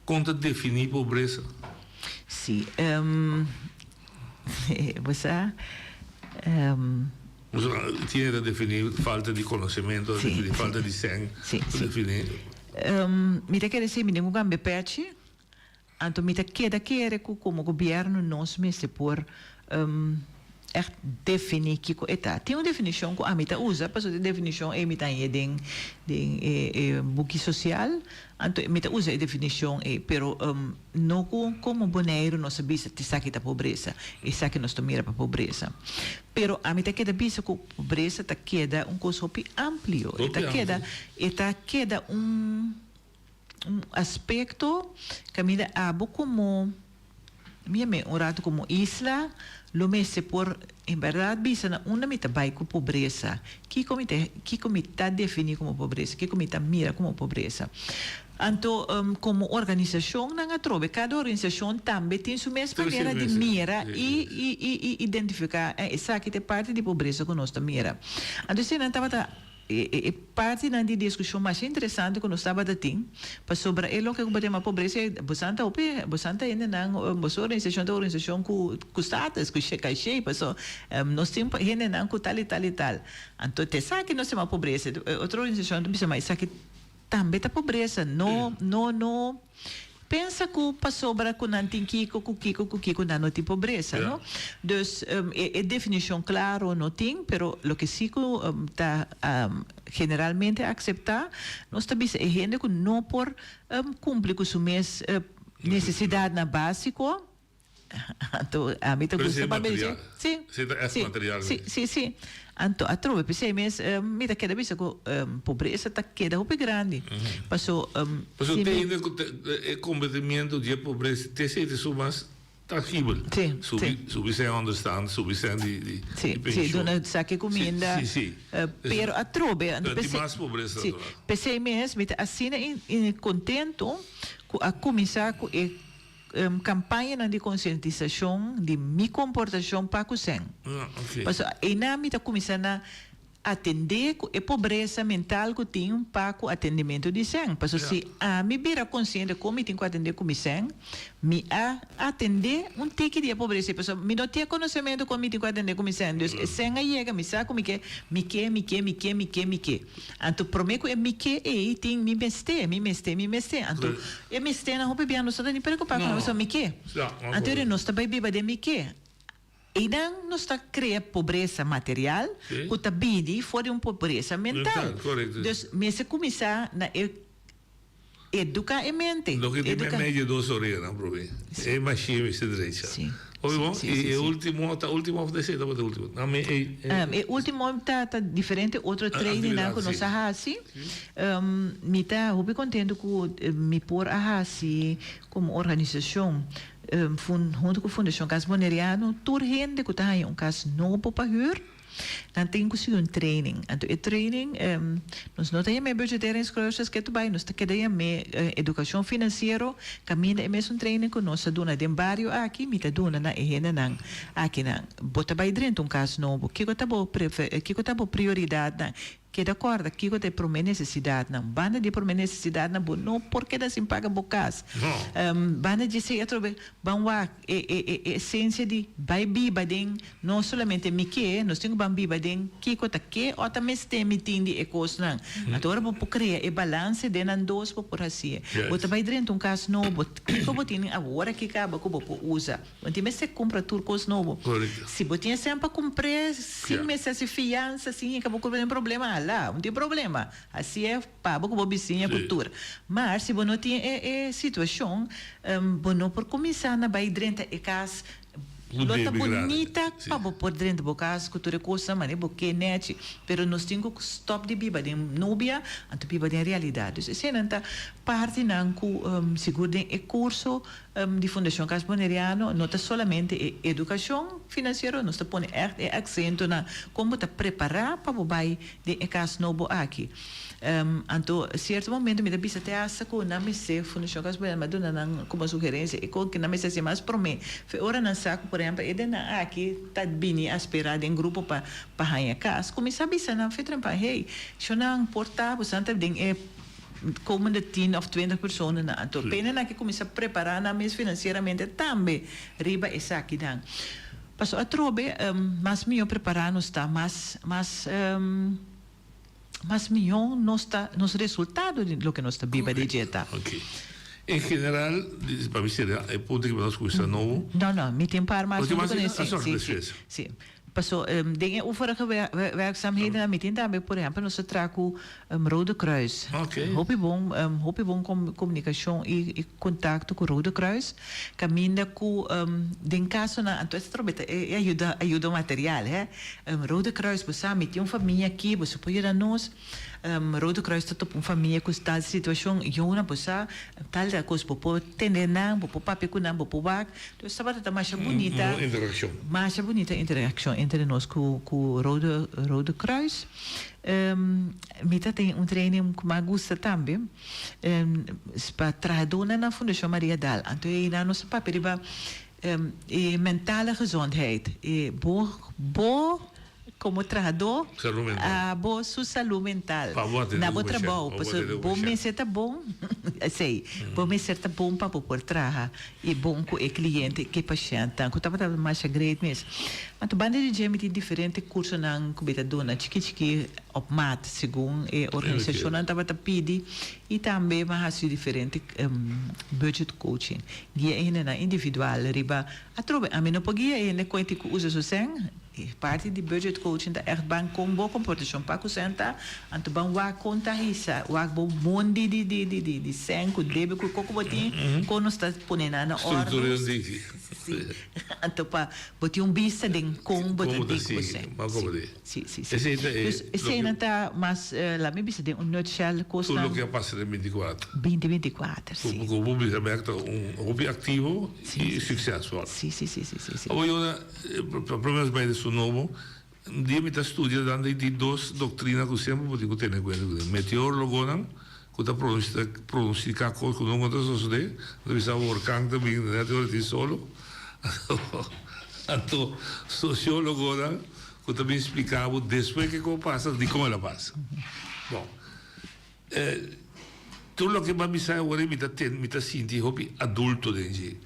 kon ta definí pobresa? Sí boso a. Tiene ta defini falta di konosementu, ta defini falta di sèn, ta defini. Mi ta kere si mi tin ku kambia pechi, anto mi ta keda kere ku komo gobièrnu nos mester por ègt defini kiko e ta. Tin un definishon ku ami ta usa, pasobra e definishon ei mi ta hañ'é den den e buki sosial, anto mi ta usa e definishon ei, pero no ku komo Boneiru nos a bisa esaki ta pobresa, esaki nos ta mira pa pobresa. Pero ami ta keda bisa ku pobresa ta keda un kos hopi amplio. E ta keda, e ta keda un un aspekto kaminda abo komo, mi yam'é un ratu komo isla, lo mester por en bèrdat bisa na unda mi ta bai ku pobresa, kiko mi ta kiko mi ta definí komo pobresa, kiko mi ta mira komo pobresa. Anto komo organisashonnan atrobe, kada organisashon tambe tin su mes manera di mira i i identifiká esaki ta e parti di pobresa ku nos ta mira. Anto eseinan tabata e partinan di diskushon masha interesante ku nos tabata tin, pasobra e loke ku bo ta yama pobresa bosan ta hopi, bosan ta hendenan, boso organisashon ta organisashon ku ku status, ku kashe, paso nos tin hendenan ku tal i tal i tal. Anto ta esaki nos ta yama pobresa. Otro organisashon ta bisa ma esaki. Tambe ta pobresa. No, no, no pensa cu pasobra cu nan tin kico, cu kico, cu kico nan no tin pobresa, no? Dus e e definicion claro no tin, pero loke si cu ta generalmente acepta, nos ta bisa e hende cu no por cumpli cu su mes necesidadnan basico, Anto ami ta Pero gusta si pa material. bendicion. Sí. Si ta echt Sí, material sí, mes. sí, sí. Anto atrobe p'esei mes mi ta keda bisa ku pobresa ta keda hopi grandi. Paso Paso si te mi hende ku te e kombatimiento di e pobresa te esei ta su mas tangibel. Sí, Subi sí. subi sen onderstand, subi sen di di Sí, di sí, pensioen. duna saki Sí, kuminda. sí, sí. Pero atrobe, anto Pero tin p'esei mas pobresa sí, natural. p'esei mes mi ta asina kontento ku a kuminsá ku e Campañanan di concientisacion di mi comportacion pa cu sen. Pasobra einan mi ta cuminsa na. Atendé ku e pobresa mental ku tin pa ku atendementu di sèn. Paso si ami bira konsiente kon mi tin ku atendé ku mi sèn, mi a atendé un tiki di e pobresa ei. Paso mi no tin e konosementu kon mi tin ku atendé ku mi sèn. Dus e sèn a yega, mi sa ku mi ke, mi ke, mi ke, mi ke, mi ke, mi ke. Anto promé ku e mi ke ei tin mi mester, mi mester, mi mester. Anto e mesternan hopi bia nos no ta ni preokupá ku nan pasobra mi ke. Anto ora nos ta bai biba den mi ke. Einan nos ta krea pobresa material ku ta bini for di un pobresa mental. Dus mester kuminsá na e eduká e mente. Loke tin meimei di e dos oreanan promé. E mashín mester drecha. Obi bon? I e último, ta último òf desei tabata e último? Na mi e. E último ta ta diferente otro trainingnan ku nos a hasi. Mi ta hopi kontentu ku mi por a hasi komo organisashon. Huntu ku Fundashon Kas Boneriano tur hende ku ta haña un kas nobo pa hür, nan tin ku sigui un training. Anto e training nos no ta yam'é budgeteringscursus ketu bai, nos ta keda yam'é edukashon finansiero. Kaminda e mesun training ku nos ta duna den bario aki, mi ta duna na e hendenan akinan. Bo ta bai drenta un kas nobo, kiko ta bo kiko ta bo prioridatnan? Keda kòrda kiko ta e promé nesesidatnan. Banda di e promé nesesidatnan bo no por keda sin paga bo kas. Banda di esei atrobe ban wak e e e esensia di bai biba den no solamente mi ke, nos tin ku ban biba den kiko ta ke o ta mester mi tin di e kosnan. Anto ora bo por krea e balanse den nan dos bo por hasié. Bo ta bai drenta un kas nobo, kiko bo tin awor aki kaba ku bo por usa? Bo tin mester kumpra tur kos nobo. Si bo tin esei pa kumpr'é sin mester hasi fiansa, sin hinka bo kurpa den problema, hala, no tin problema. Hasié pa bo ku bo bisiña ku tur. Maar si bo no tin e e situashon, bo no por kuminsá na bai drenta e kas. Lo ta bunita pa bo por drenta bo kas ku tur e kosnan manera bo ke nèchi, pero nos tin ku stòp di biba den nubia anto biba den realidat. Dus eseinan ta partinan ku sigur den e kurso Di Fundashon Cas Boneriano no ta solamente e edukashon finansiero, nos ta pone ègt e aksento na kon bo ta prepará pa bo bai den e kas nobo aki. Anto sierto momento mi ta bisa te asta ku nan mester, Fundashon Cas Boneriano a duna nan komo sugerensia e kon ku nan mester hasi mas promé. Fe ora nan sa ku por ehèmpel e dennan aki ta bini aspirá den grupo pa pa haña kas, kuminsá bisa nan fe trempan, hey, shonnan por ta bo san ta den e Komende tin of twintig personanan. Anto pena nan ke kuminsá prepará nan mes finansieramente tambe riba esakinan. Paso atrobe mas mihó prepará nos ta, mas mas mas mihó nos ta, nos resultado di loke nos ta biba di dje ta. Oké. En general, pa mi sera e punto ki nos kuminsá nobo. No, no, mi tin par mas punto ku ne. Sí, sí, sí. Paso den e overige werkzaamheden mi tin tambe por ehempel nos ta traha ku Rode Kruis. Hopi bon hopi bon komunikashon i kontakto ku Rode Kruis kaminda ku den kasonan anto esei trobe ta e ayuda ayuda material he. Rode Kruis bo sa mi tin un famia aki boso por yuda nos. Rode Kruis ta topa un famia ku tal situashon yona bo sa tal tal kos bo por tende nan bo por papia ku nan bo por wak. Dus tabata ta masha bunita. Un interakshon. Masha bunita interakshon entre nos ku ku Rode Rode Kruis. Mi ta tin un training ku mi a gusta tambe pa trahadónan na Fundashon Maria Dal. Anto einan nos a papia riba e mentale gezondheid. E bo bo Komo trahadó, abo su salú mental na bo trabou, pasobra bo mester ta bon, esei, bo mester ta bon pa bo por traha i bon ku e kliente, ku e pashèntnan, ku tabata masha great mes. Anto banda di dje mi tin diferente kursonan ku mi ta duna chiki chiki op maat segun e organisashonnan tabata pidi i tambe mi a hasi diferente budget coaching, guia e hendenan individual riba atrobe ami no por guia e hende kon e tin ku usa su sèn. E parti di budget coaching ta echt ban kon bo komportashon pa ku sèn ta, anto ban wak kon ta hisa, wak bo mondi di di di di di sèn ku debe ku koko bo tin, kon nos ta pone nan na òrdu. Struktura di di. Si, anto pa bo tin un bista den kon bo ta di ku bo sèn. Si, si, si. Esei ta e. Dus eseinan ta mas, laat mi bisa den un nutshell kosnan. Tur loke a pasa den bintikuater. Binti bintikuater, si. Ku bo bisa bek ta un hopi aktivo i suksesvol. Si, si, si, si, si, si. Awor Yona, pa prome nos bai den su nobo, un dia mi ta studia dan di dos doktrina ku semper bo tin ku tene kuenta ku nan. Meteorologonan ku ta pronostika kos ku nunka ta sosode, nan ta bisa orkan ta bin nèt ora tin solo. Anto sosiologonan ku. ku ta bin splika bo despues ke ku a pasa dikon el a pasa. Bon, tur loke bo a bisa awor mi ta ten mi ta sinti hopi adulto den dje.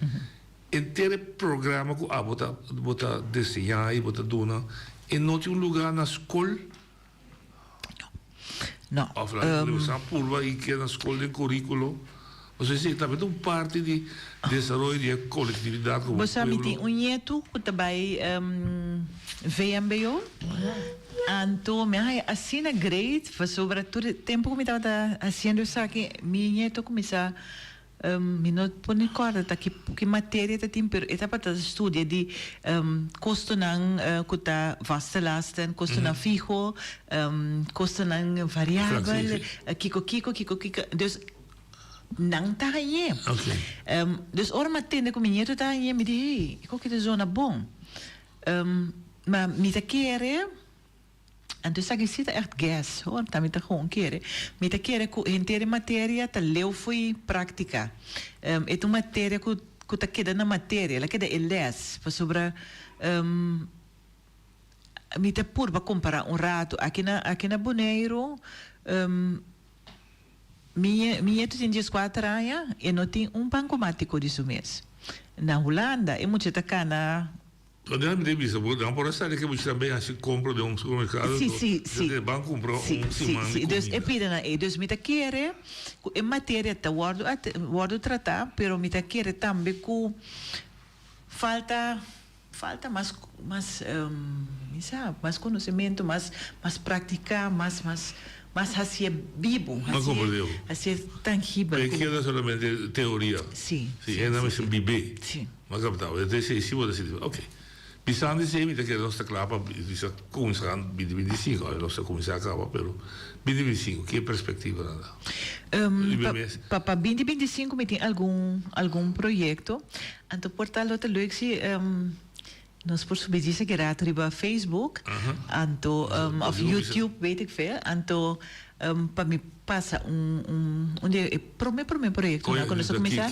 Henter e programa ku abo ta bo ta deseñá i bo ta duna e no tin un lugá na skol? No. Of laga bo sa purba i keda na skol den kurikulo? Pasobra esei tambe ta un parti di desaroyo di e kolektividat komo Bo sa mi tin pueblo. un ñetu ku ta bai VMBO, anto mi a haña asina great pasobra tur e tempu ku mi tabata hasiendo esaki mi ñetu a kuminsá Mi no por ni corda ta ki ki materia ta tin pero e tabata studia di costonan cu ta vaste lasten, costonan fiho, costonan variabel, kico kico kico kico dus nan ta hañ'é. Dus ora mi a tende cu mi nieto ta hañ'é mi di hey e koki ta zona bon. Ma mi ta kere. Anto esaki si ta ègt guess hoor, ta mi ta gewoon kere. Mi ta kere ku henter e materia ta leu fo'i práktika. E ta un materia ku ku ta keda na materia, el a keda e lès, pasobra mi ta purba kompará un ratu aki na aki na Boneiru mi mi nietu tin dieskuater aña, e no tin un bankomátiko di su mes. Na Hulanda e mucha ta kana. Donde mi ta bisa bo, nan por a sali ke mucha tambe hasi compra den un supermercado, Sí, sí, sí. Yo ban cumpra un Sí, sí, siman sí. di Dus e comida. pidanan ei. Dus mi ta kere ku e materia ta wòrdu at wòrdu tratá, pero mi ta kere tambe ku falta falta mas mas mi sa mas konosementu, mas mas praktiká, mas mas mas hasié bibu, Mas hasié komprendé bo. hasié tangibel Pero ku keda solamente teoria. Sí, Sí, sí, hende sí, mester sí. bibé. Sí. Mas kapitá, bo ta esei si bo ta sinti, ok. Bisando esei mi ta kere nos ta kla pa bisa kuminsá binti 25, awe nos ta kuminsá kaba, pero binti 25, ki e perspektivanan ta? Riba e mes. Pa pa binti 25 mi tin algun algun proyekto, anto por ta lo ta leuk si nos por subi djis aki rato riba Facebook, anto of YouTube, weet ik veel, anto pa mi pasa un un un di e prome prome proyectonan cu nos a cuminsa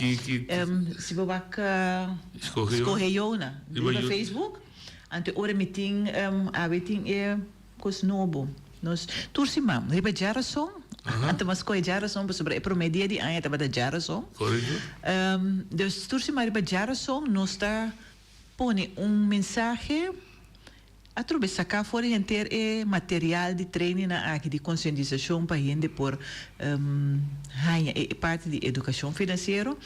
si bo wak Scoge Yona riba Facebook anto e ora mi tin awe tin e cos nobo nos tur siman riba djarason anto mi a scoge djarason pasobra e prome dia di aña tabata djarason dus tur siman riba djarason nos ta pone un mensahe. Atrobe saká for di henter e material di trainingnan aki di konsientisashon pa hende por haña e parti di edukashon finansiero.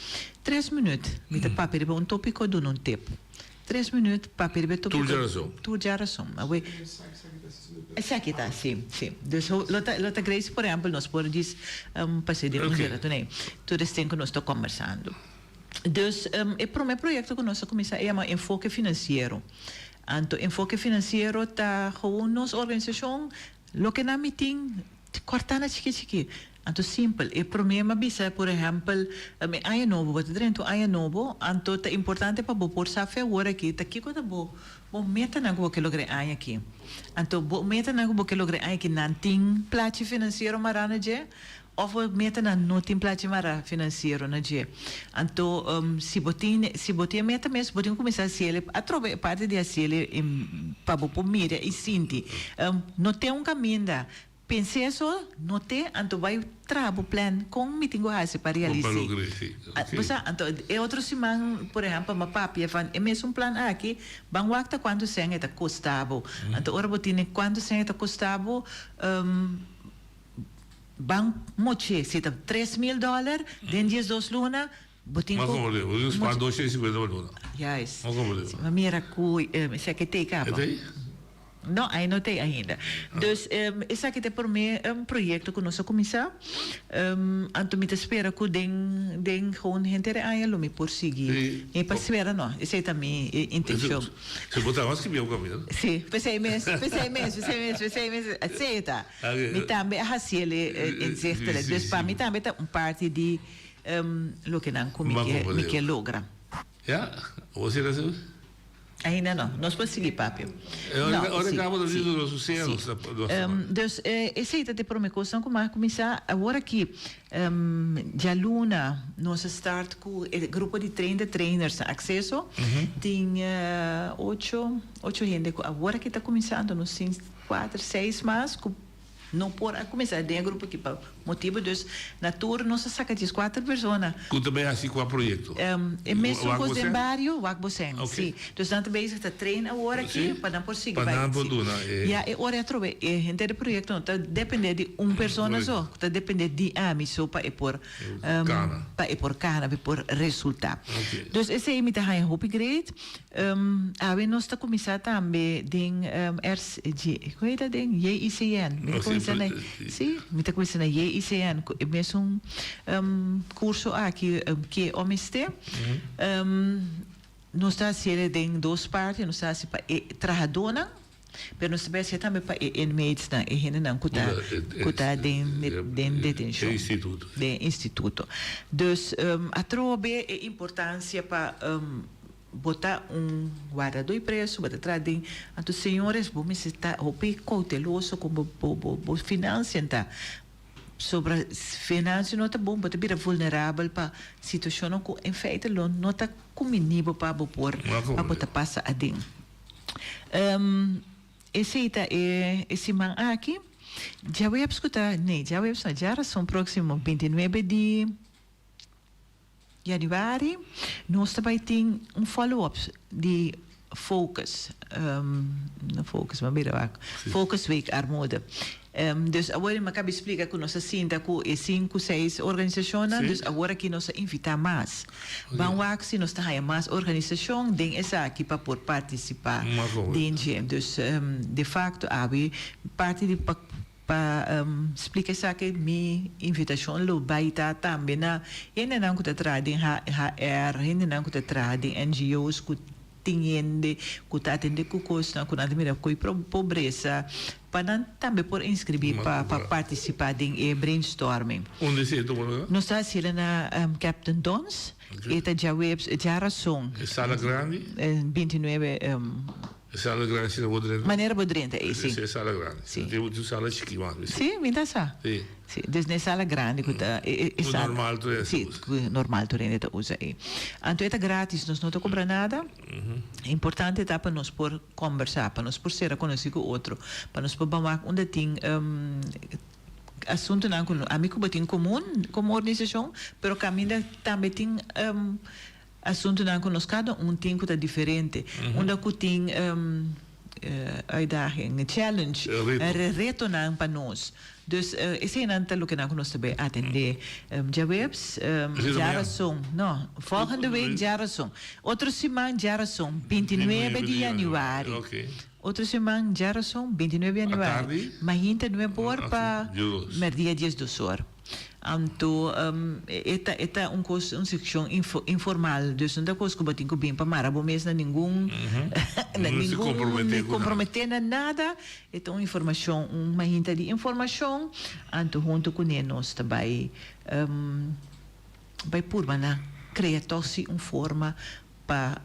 Tres minüt mi ta papia riba un tópiko duna un tip. Tres minüt papia riba e tópiko. Tur djarason. Tur djarason. Awe esaki ta si si. Dus lo ta lo ta great si por ehèmpel nos por djis pas'é den un djaraton ei tur esten ku nos ta kòmbersando. Dus e promé proyekto ku nos a kuminsá e yama Enfoke Finansiero. Anto Enfoke Finansiero ta gewoon nos organisashon loke nan mi tin kòrtá na chiki chiki. Anto simpel, e promé mi a bisa por ehèmpel e aña nobo, bo ta drenta un aña nobo, anto ta importante pa bo por sa fe awor aki ta kiko ta bo bo metanan ku bo ke logra e aña aki. Anto bo metanan ku bo ke logra e aña aki nan tin plachi finansiero mará na dje? Of bo metanan no tin plachi mara financiero na dje. Anto si bo tin si bo tin e meta mes bo tin ku kuminsá hasiel atrobe e parti di hasiel pa bo por mira i sinti. No ten un kaminda. Pens'é so no te anto bai traha bo plan kon mi tin ku hasi pa realis'é. Bo sa anto e otro siman por ehèmpel mi a papia van e mesun plan aki ban wak ta kuantu sèn e ta kosta bo. Anto ora bo tine kuantu sèn e ta kosta bo. Ban moch'é, si ta 3000 dòler den 12 luna, bo tin Mas ku. como bo tin spaar 250 pa luna. Juist. Mas como Si mi mira ku esaki t'ei kaba. E t'ei? No, ai no t'ei ainda. Dus esaki ta e promé proyekto ku nos a kuminsá. Anto mi ta spera ku den den gewoon henter e aña lo mi por sigui. Mi pa spera no, esei ta mi intenshon. Si bo ta mas ki bieu kaminda. Si, p'esei mes, p'esei mes, p'esei mes, p'esei mes, esei ta. Mi tambe a haci el inzichtelijk. Dus pa mi tambe ta un parti di loke nan cu mi ke logra. Ya, bo sera su? Ainda no. Nos por sigui papia. No, ora cabo ta dito nos usea nos ta Dus esey ta e prome cosnan cu mi a cuminsa. Awor aki djaluna nos a start cu e grupo di train the trainers na Acceso. Tin ocho ocho hende cu awor aki ta cuminsando. Nos tin cuater seis mas cu No por a kuminsá den e grupo aki pa motibu dus na tur nos a saka dieskuater persona. Ku ta bay hasi kua proyekto? E mesun kos den bario, Wak Bosèn, si. Dus nan ta bezig ta train awor aki pa nan por sigui Pa bai. nan por duna e. Ya e ora e atrobe e henter e proyekto no ta dependé di un persona so, ta dependé di ami so pa e por Kana. pa e por kana, pa e por resultá. Dus esei mi ta haña hopi great. Awe nos ta kuminsá tambe den RCG, ku e ta den? JICN. Mi ta kuminsá na, sí, mi ta kuminsá na JICN ku e mesun kurso aki ke o mester. Nos ta hasié den dos parti, nos ta hasi pa e trahadónan. Pero nos ta bay hacié tambe pa e inmatesnan, e hendenan cu ta cu ta den den detencion. E instituto. Den instituto. Dus atrobe e importancia pa bo ta un wardador y preso, bo ta traha den, anto señores bo mester ta hopi cauteloso con bo bo bo financian ta. Sobra financia no ta bon, bo ta bira vulnerabel pa situacionnan cu en feite lo no ta cumini bo pa bo por pa bo ta pasa aden. Esei ta e e siman aki. Djaweps ku ta, nee, djaweps no, djarason próksimo bintinuebe di yanüari nos ta bai tin un follow up di Focus, no Focus, mi a bira wak, Focus Week Armoede. Dus awor mi a kabi splika ku nos a sinta ku e sinku, seis organisashonnan, dus awor aki nos a invitá mas. Ban wak si nos ta haña mas organisashon den esaki pa por partisipá den dje. Dus de fakto awe parti di pa pa splika esaki mi invitashon lo bai ta tambe na hendenan ku ta traha den HR, hendenan ku ta traha den NGO's ku Tin hende ku ta atendé ku kosnan ku nan ta mira ku e pobresa pa nan tambe por inskribí pa pa partisipá den e brainstorming. Unda esei ta wòrdu? Nos ta hasiel na Captain Don's. E ta djaweps, djarason. E sala grandi? Bintinuebe. E sala grandi si na bo drenta? Manera bo drenta ei, si. Esei e sala grandi. Si. Tin un sala chikí mas. Si, mi ta sa. Si. Si, dus na e sala grandi ku ta e Ku sala. normal tur hende ta Si, usa. ku normal tur hende ta usa ei. Anto e ta gratis, nos no ta kobra nada. Importante ta pa nos por kombersá, pa nos por sera konosí ku otro, pa nos por ban wak unda tin asuntunan ku ami ku bo tin komun komo organisashon, pero kaminda tambe tin Asuntunan ku nos kada un tin ku ta diferente. Unda ku tin uitdaging, challenge, retonan pa nos. Dus eseinan ta lokenan ku nos ta bay atendé djaweps, djarason, no, volgende week djarason. Otro siman djarason, bintinuebe di yanüari. Otro siman djarason, bintinuebe di yanüari. Mahinta nuebe or pa merdia diesdos or. Anto e ta e ta un kos un sekshon informal dus no ta kos ku bo tin ku bin pa mara bo mes na ningun na ningun komprometé na nada e ta un informashon un mahinta di informashon anto hunto kuné nos ta bai bai purba na krea tòg si un forma pa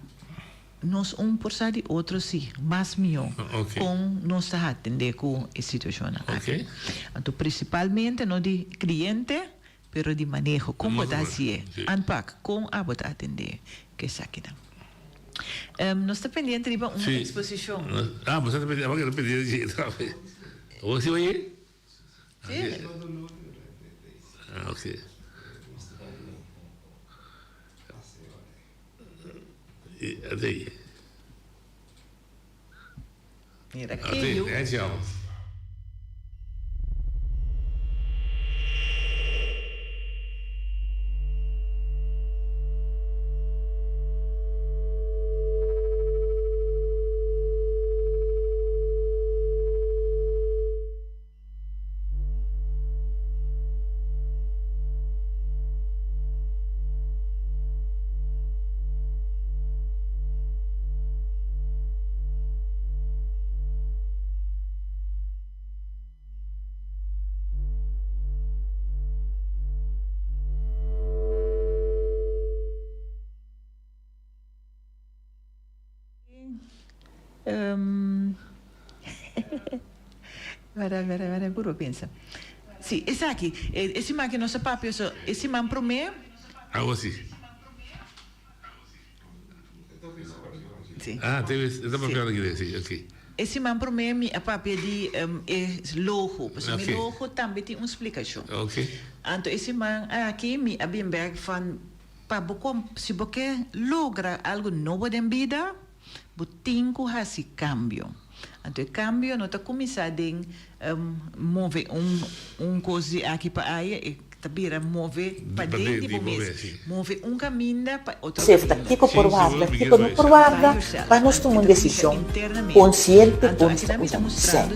nos un por sa di otro si mas mihó kon nos ta atendé ku e situashonnan aki. Anto prinsipalmente no di kliente pero di maneho, kon bo ta hasié, aanpak, kon abo ta atendé ku esakinan. Nos ta pendiente riba un eksposishon. Ah, bo sa ta pendiente, abo keda pendiente dje tambe. Bo si oye? Si. Ah, ok. Mira keyu. Um, wara, wara, wara, puro pensa. Si, esaki, e siman ku nos a papia so, e siman promé. Algo así. Si. Ah, te ves, ta papiando aki de, si, ok. E siman promé mi a papia di e logo, pasobra mi Ok. logo tambe tin un splikashon. Ok. Anto e siman aki mi a bin bèk van pa bo kom, si bo ke logra algu nobo den bida, Bo tin ku hasi kambio. Anto e kambio no ta kuminsá den move un un kos di aki pa aya, e ta bira move paden di bo mes. Move un kaminda pa otro Sef ta kaminda. kiko por warda, kiko no por warda pa nos tuma un desishon konsiente kon nos ta usa nos sèn.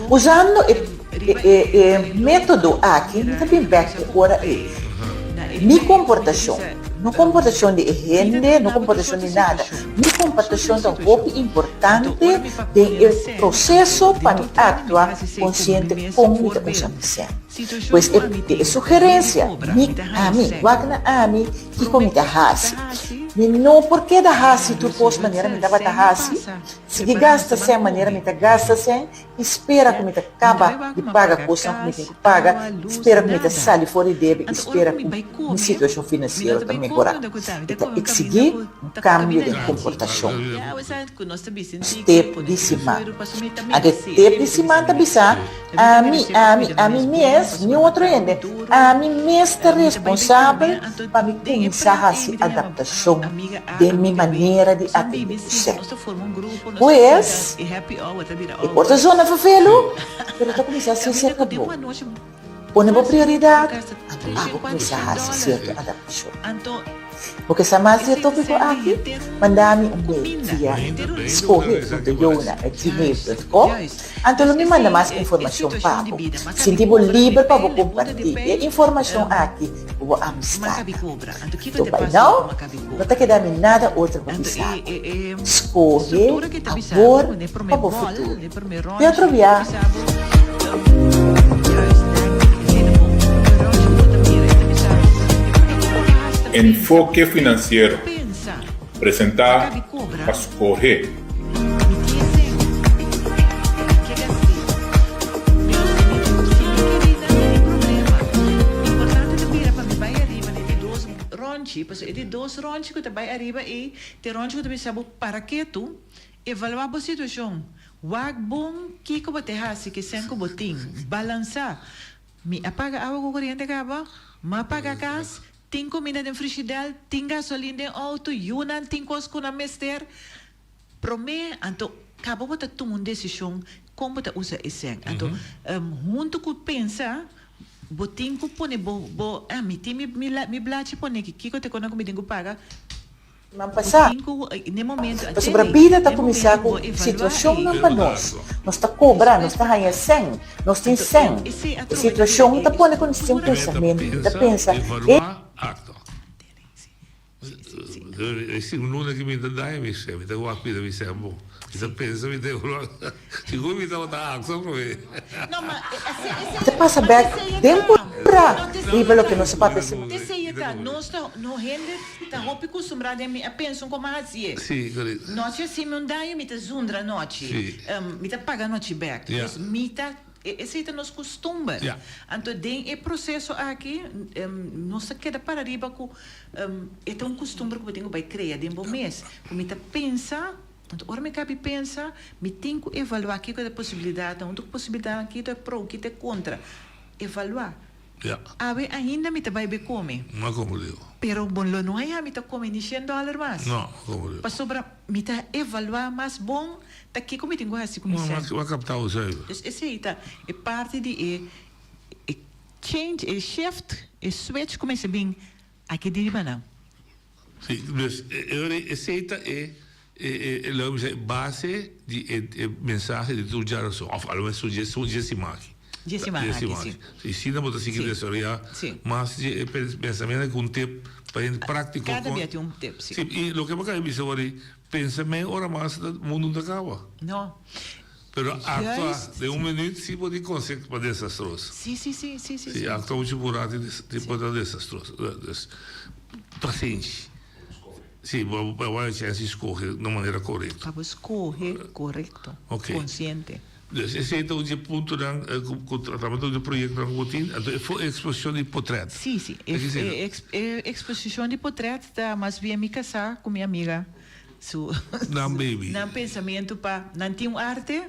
Usando e e método aki mi ta bin bèk e ora ei. Mi komportashon, no komportashon di e hende, no komportashon di nada, mi komportashon ta hopi importante den e proseso pa mi aktua konsiente kon mi ta usa mi sèn. Pues e e sugerensia, mi, ami, wak na ami kiko mi ta hasi. Mi no por keda hasi tur kos manera mi tabata hasi, sigui gasta sèn manera mi ta gasta sèn i spera ku mi ta kaba di paga kosnan ku mi tin ku paga, spera ku mi ta sali for di debe i spera ku mi situashon finansiero ta mehorá. E ta eksigí un kambio den komportashon. Step di siman. Anto e tep di siman ta bisa, Ami, ami, ami mes, niun otro hende, ami mes ta responsabel pa mi kuminsá hasi adaptashon den mi manera di atendé ku sèn. Pues, e por ta zona vervelu, pero ta kuminsá hasi serka bo. Pone bo prioridat, anto abo kuminsá hasi sierto adaptashon. Bo ke sa mas di e tópiko aki? Manda mi un mail via skohe punto yona at gmail punt com, anto lo mi manda mas informashon pa bo. Sinti bo liber pa bo kompartí e informashon aki ku bo amistatnan. Anto by now, no ta keda mi nada otro pa bisa bo. Skohe awor pa bo futuro. Te otro bia! Enfoke Finansiero, presentá pa Skohe. Ronchi, pasobra e di dos ronchi ku ta bai ariba ei, ta e ronchi ku ta bisa bo para ketu, evaluá bo situashon, wak bon kiko bo ta hasi ku e sèn ku bo tin, balansá, mi a paga awa ku koriente kaba, m'a paga kas, tin kuminda den frishidèl, tin gasolin den outo, yunan tin kos ku nan mester. Promé, anto, kaba bo ta tuma un desishon kon bo ta usa e sèn. Anto, huntu ku pensa, bo tin ku pone bo, bo, ah, mi tin mi, mi, mi blachi pone aki, kiko ta e kosnan ku mi tin ku paga? Siman Bo pasá. tin ku, n'e momento, Pasobra atende, bida ta n'e kuminsá momento ku bo evaluá situashonnan ei. pa nos. Nos ta kobra, nos ta haña sèn, nos tin Anto, sèn. esei E atrobe ta bira situashon e ta pone ku nos tin un struktura. pensamentu, ta pensa, e. Evaluá, aktua. E un luna ki mi ta daña mi sè, mi ta wak pida mi sè bo. Mi ta pensa mi ta evaluá. Sigur mi tabata aksa promé. Ta pasa bek den pura riba loke nos a papia si. Tesei ta, nos ta, no hende ta hopi kustumbrá den mi a pensa un koma hasié. Nochi a simi un daño mi ta zundra nochi. Mi ta paga nochi bek. Dus mi ta Esei ta nos kustumber. Anto den e proseso aki nos ta keda para riba ku e ta un kustumber ku bo tin ku bai krea den bo mes. Ku mi ta pensa, anto ora mi kabi pensa, mi tin ku evaluá kiko ta e posibilidatnan, huntu ku posibilidatnan kiko ta e pro, kiko ta e kontra. Evaluá. Awe ainda mi ta bai be kome. No komprendé. Pero bo lo no haña mi ta kome ni shen dòler mas. No, komprendé. Pasobra mi ta evaluá mas bon ta kiko mi tin ku hasi ku mi sèn. Bo a kaptá bo zuiver. Dus esei ta e parti di e e change, e shift, e switch ku mester bin aki di riba nan. Si, dus e ora esei ta e e lo bisa e base di e e mensahe di tur djarason òf alomenos tur dje su dje siman aki. Dje siman aki, si. Si asina bo ta sigui desaroyá mas dje e pensamentu ku un tip pa hende práktiko. Kada bia tin un tip, si. Si, i loke bo kaba bisa wor ei, pensa mei ora mas mundu no ta kaba. No. Pero actua den un minuut si por tin consecuencia desastroso. Si, si, si, si, si. Si actua mucho purá tin por ta desastroso. Dus, pasenshi. Si, bo bo a chèns di skohe na manera korekto. Pa bo skohe korekto, Ok. konsiente. Dus esei ta un di e puntonan ku ku tratamentu di e proyektonan ku bo tin. Anto e eksposishon di potrèt. Si, si. E e eksposishon di potrèt ta mas bien mi kasá ku mi amiga su Nan baby. Nan pensamentu pa nan tin un arte,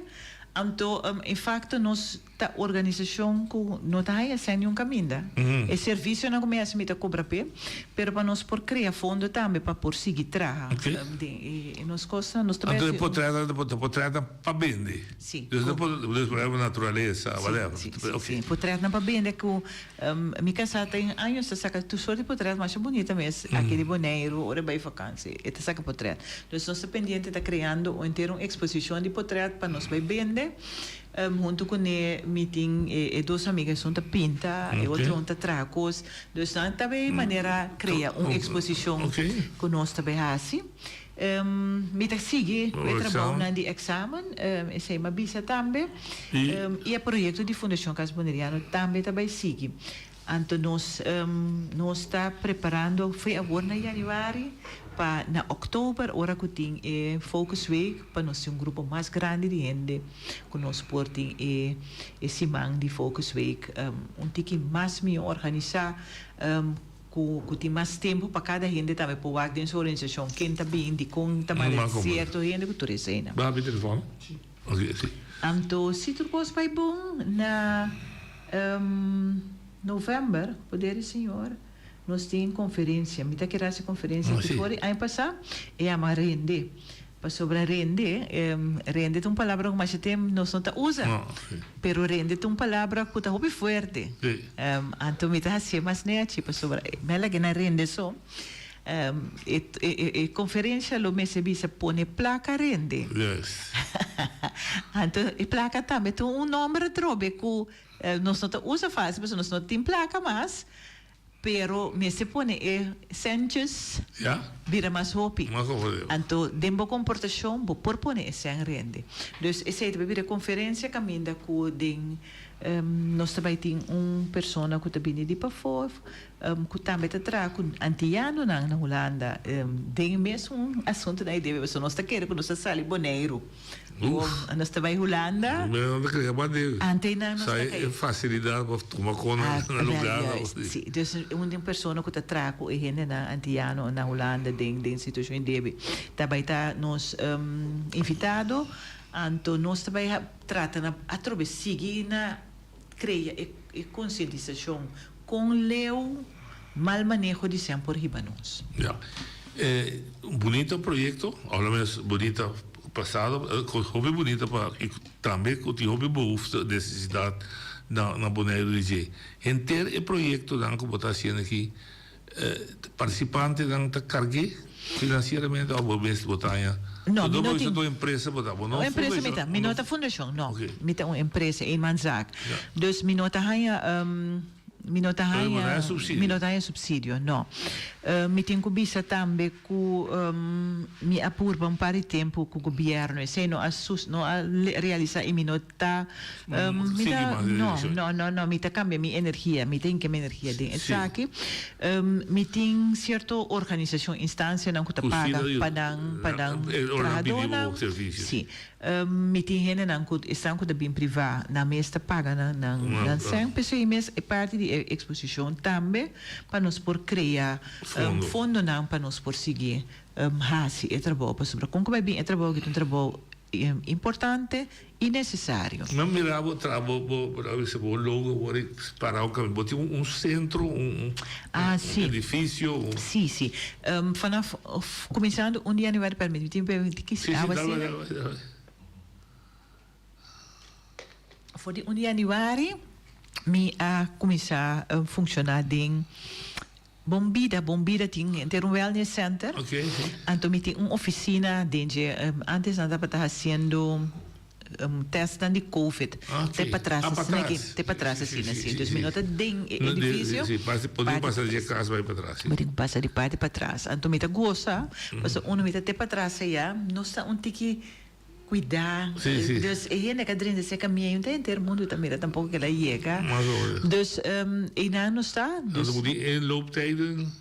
anto en fakto nos Ta organisashon ku no ta haña sèn niun kaminda. E servisionan ku mi hasi mi ta kobra p'e, pero pa nos por krea fondo tambe pa por sigui traha den e nos kosnan. Nos ta Anto e potrètnan ta potrètnan pa bende? Si. Dus no por, dus por ehempel naturalesa, whatever. Si, si, si. Potrètnan pa bende ku mi kasá tin años ta saka tur sort di potrèt masha bunita mes aki di Boneiru ora e bai vakansi e ta saka potrèt. Dus nos ta pendiente ta kreando un henter un eksposishon di potrèt pa nos bai bende. Huntu ku ne mi tin e dos amiga esun ta pinta e otro un ta traha kos dus nan ta bay manera krea un eksposishon ku nos ta bay hasi. Mi ta sigui ku e trabounan di eksamen esei mi a bisa tambe i e proyekto di Fundashon Cas Boneriano tambe ta bay sigui. Anto nos nos ta preparando fo'i awor na januari pa na oktober ora ku tin e focus week pa nos tin un grupo mas grandi di hende ku nos por tin e e siman di focus week un tiki mas mihó organisá ku ku tin mas tempu pa kada hende tambe por wak den su organisashon ken ta bin dikon ta manda sierto hende ku tur eseinan. Bo habi telefòn? Anto si tur kos bai bon na november, poder di Señor, nos tin konferensia. Mi ta kere hasi konferensia aki for di aña pasá, e yama Rende. Pasobra rende, rende ta un palabra ku masha tem nos no ta usa, pero rende ta un palabra ku ta hopi fuerte. Anto mi ta hasié mas nechi pasobra mi a laga na rende so. E e conferencia lo mester bisa pone placa rende. Yes. Anto e placa tambe ta un nomber atrobe cu nos no ta usa facil pasobra nos no tin placa mas, pero mester pone e centjes Ja. bira mas hopi. Mas hopi. Anto den bo comportacion bo por pone e cen rende. Dus esey ta bira conferencia caminda cu den nos ta bay tin un persona cu ta bini di pafo Ku tambe ta traha ku antianonan na Hulanda den e mesun asuntunan ei debe pasobra nos ta kere ku nos ta sali Boneiru ku nos ta bai Hulanda. No ta kere pa debe. Antenan nos ta kai. E fasilidat pa tuma kon na lugar. Si, dus un den persona ku ta traha ku e hendenan antiano na Hulanda den den situashon ei debe ta bai ta nos invitado anto nos ta bai trata na atrobe sigui na krea e konsientisashon Kon leu mal maneho di sèn por hiba nos? Ya. E un bunita proyekto, òf lo menos bunita pasado, hopi bunita pa i tambe ku tin hopi behoefte, nesesidat na na Boneiru di dje. Henter e proyektonan ku bo ta hasiendo aki, partisipantenan ta karg'é finansieramente òf bo mes bo ta haña? No, mi no tin. Un empresa bo ta, bo no Un empresa mi ta, mi no ta fundashon, no. Mi ta un empresa, eenmanszaak. Dus mi no ta haña, mi no ta haña, mi no ta haña supsidio, no. Mi tin ku bisa tambe ku mi a purba un par di tempu ku gobièrnu, esei no a sus, no a realisá i mi no ta, mi ta, no, no, no, no, mi ta kambia mi energia, mi ta hinka mi energia den esaki. Mi tin sierto organisashon, instansianan ku ta paga pa nan, pa nan trahadónan. Sí. Mi tin hendenan ku esnan ku ta bin privá, nan mes ta paga nan nan nan sèn. P'esei mes e parti di e eksposishon tambe pa nos por krea fondonan pa nos por sigui hasi e trabou. Pasobra kon ku bai bin e trabou aki ta un trabou importante i nesesario. Mi a mira bo tra bo bo bo a bisa bo logo bo a para un kaminda. Bo tin un sentro, un edifisio, un. Sí, sí. Vanaf kuminsando un di januari, permiti mi tin permiti ki Sí, sí, awa dale, asina. dale, dale. For di un di januari mi a kuminsá funshoná den Bon Bida. Bon Bida tin henter un wellness center. Oké, sí. Anto mi tin un ofisina den dje. Antes nan tabata hasiendo testnan di covid. Oké. Te patras Ah, asina aki. patras. Te patras Sí, sí, asina, sí, sí. sí, Dus mi sí. no ta den e No, de, edifisio. sí, pasi, por Parti pasa dje patras. kas bai patras, sí. Bo tin ku pasa di parti patras. Anto mi ta gosa, pasobra unu mi ta te patras aya, nos ta un tiki Cuida. Sí, sí. Dus e hende ka drenta serka mi ei, no ta henter mundu ta mira tampoco kila yega. Mas o menos. Dus einan nos ta. Dus bo tin inlooptijden?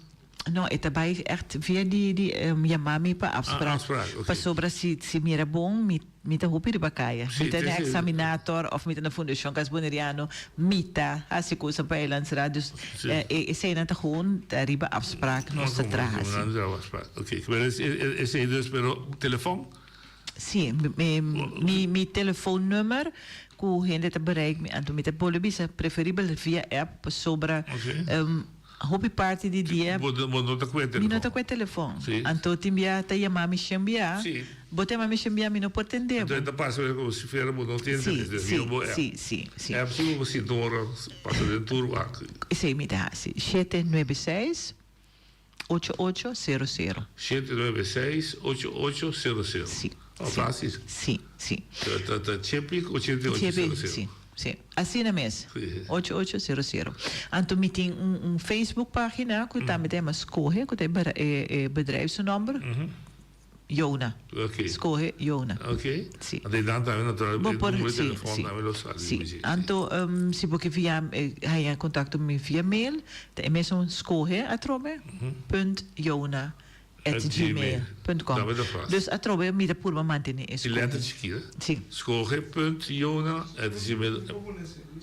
No, e ta bai echt via di di yama mi pa afspraak. Ah, afspraak, oké. Pasobra si si mira bon mi mi ta hopi riba kaya. Sí, Mi ta na sí. examinator of mi ta na Fundashon Cas Boneriano, mi ta hasi kosa pa Eilandsraad. Dus Sí. eh, e eseinan ta gewoon ta riba afspraak nos ta traha, sí. Nan ta afspraak, oké. Pero es esei dus, pero telefon? Sí, mi mi mi telefoonnummer ku hende ta bereik mi, anto mi ta bolbe bisa preferibel via app pasobra Oké. Hopi parti di dia. Bo no ta ku e telefon. Mi no ta ku e telefon. Si. Anto tin bia ta yama mi shen bia. Si. Bo ta yama mi shen bia mi no por tende bo. Anto e ta pasa komo si fuera bo no tin Si, telefon. si, Via bo app. si, si, si. App si bo sinti un ora pasa den tur wak. Esei mi ta hasi. 796 8800. 796 8800. Si. Oh, fácil. Si, si. Ta ta Chepi 8800. Chepi, si, si. Asina mes. Si. 8800. Anto mi tin un un Facebook pagina ku tambe ta yama Skohe, ku ta e e bedrijf su nomber. Jona. Ok. Skohe Jona. Ok. Si. Anto einan tambe natural Bo e por, numero di si, telefon si. tambe lo sali. Si. Anto si bo ke via haña kontakto mi via mail ta e mesun skohe atrobe punt jona at gmail punt com. Tambe ta fácil. Dus atrobe mi ta purba mantene e E skohe. letter chikí, eh? Si. Skohe punt jona at gmail.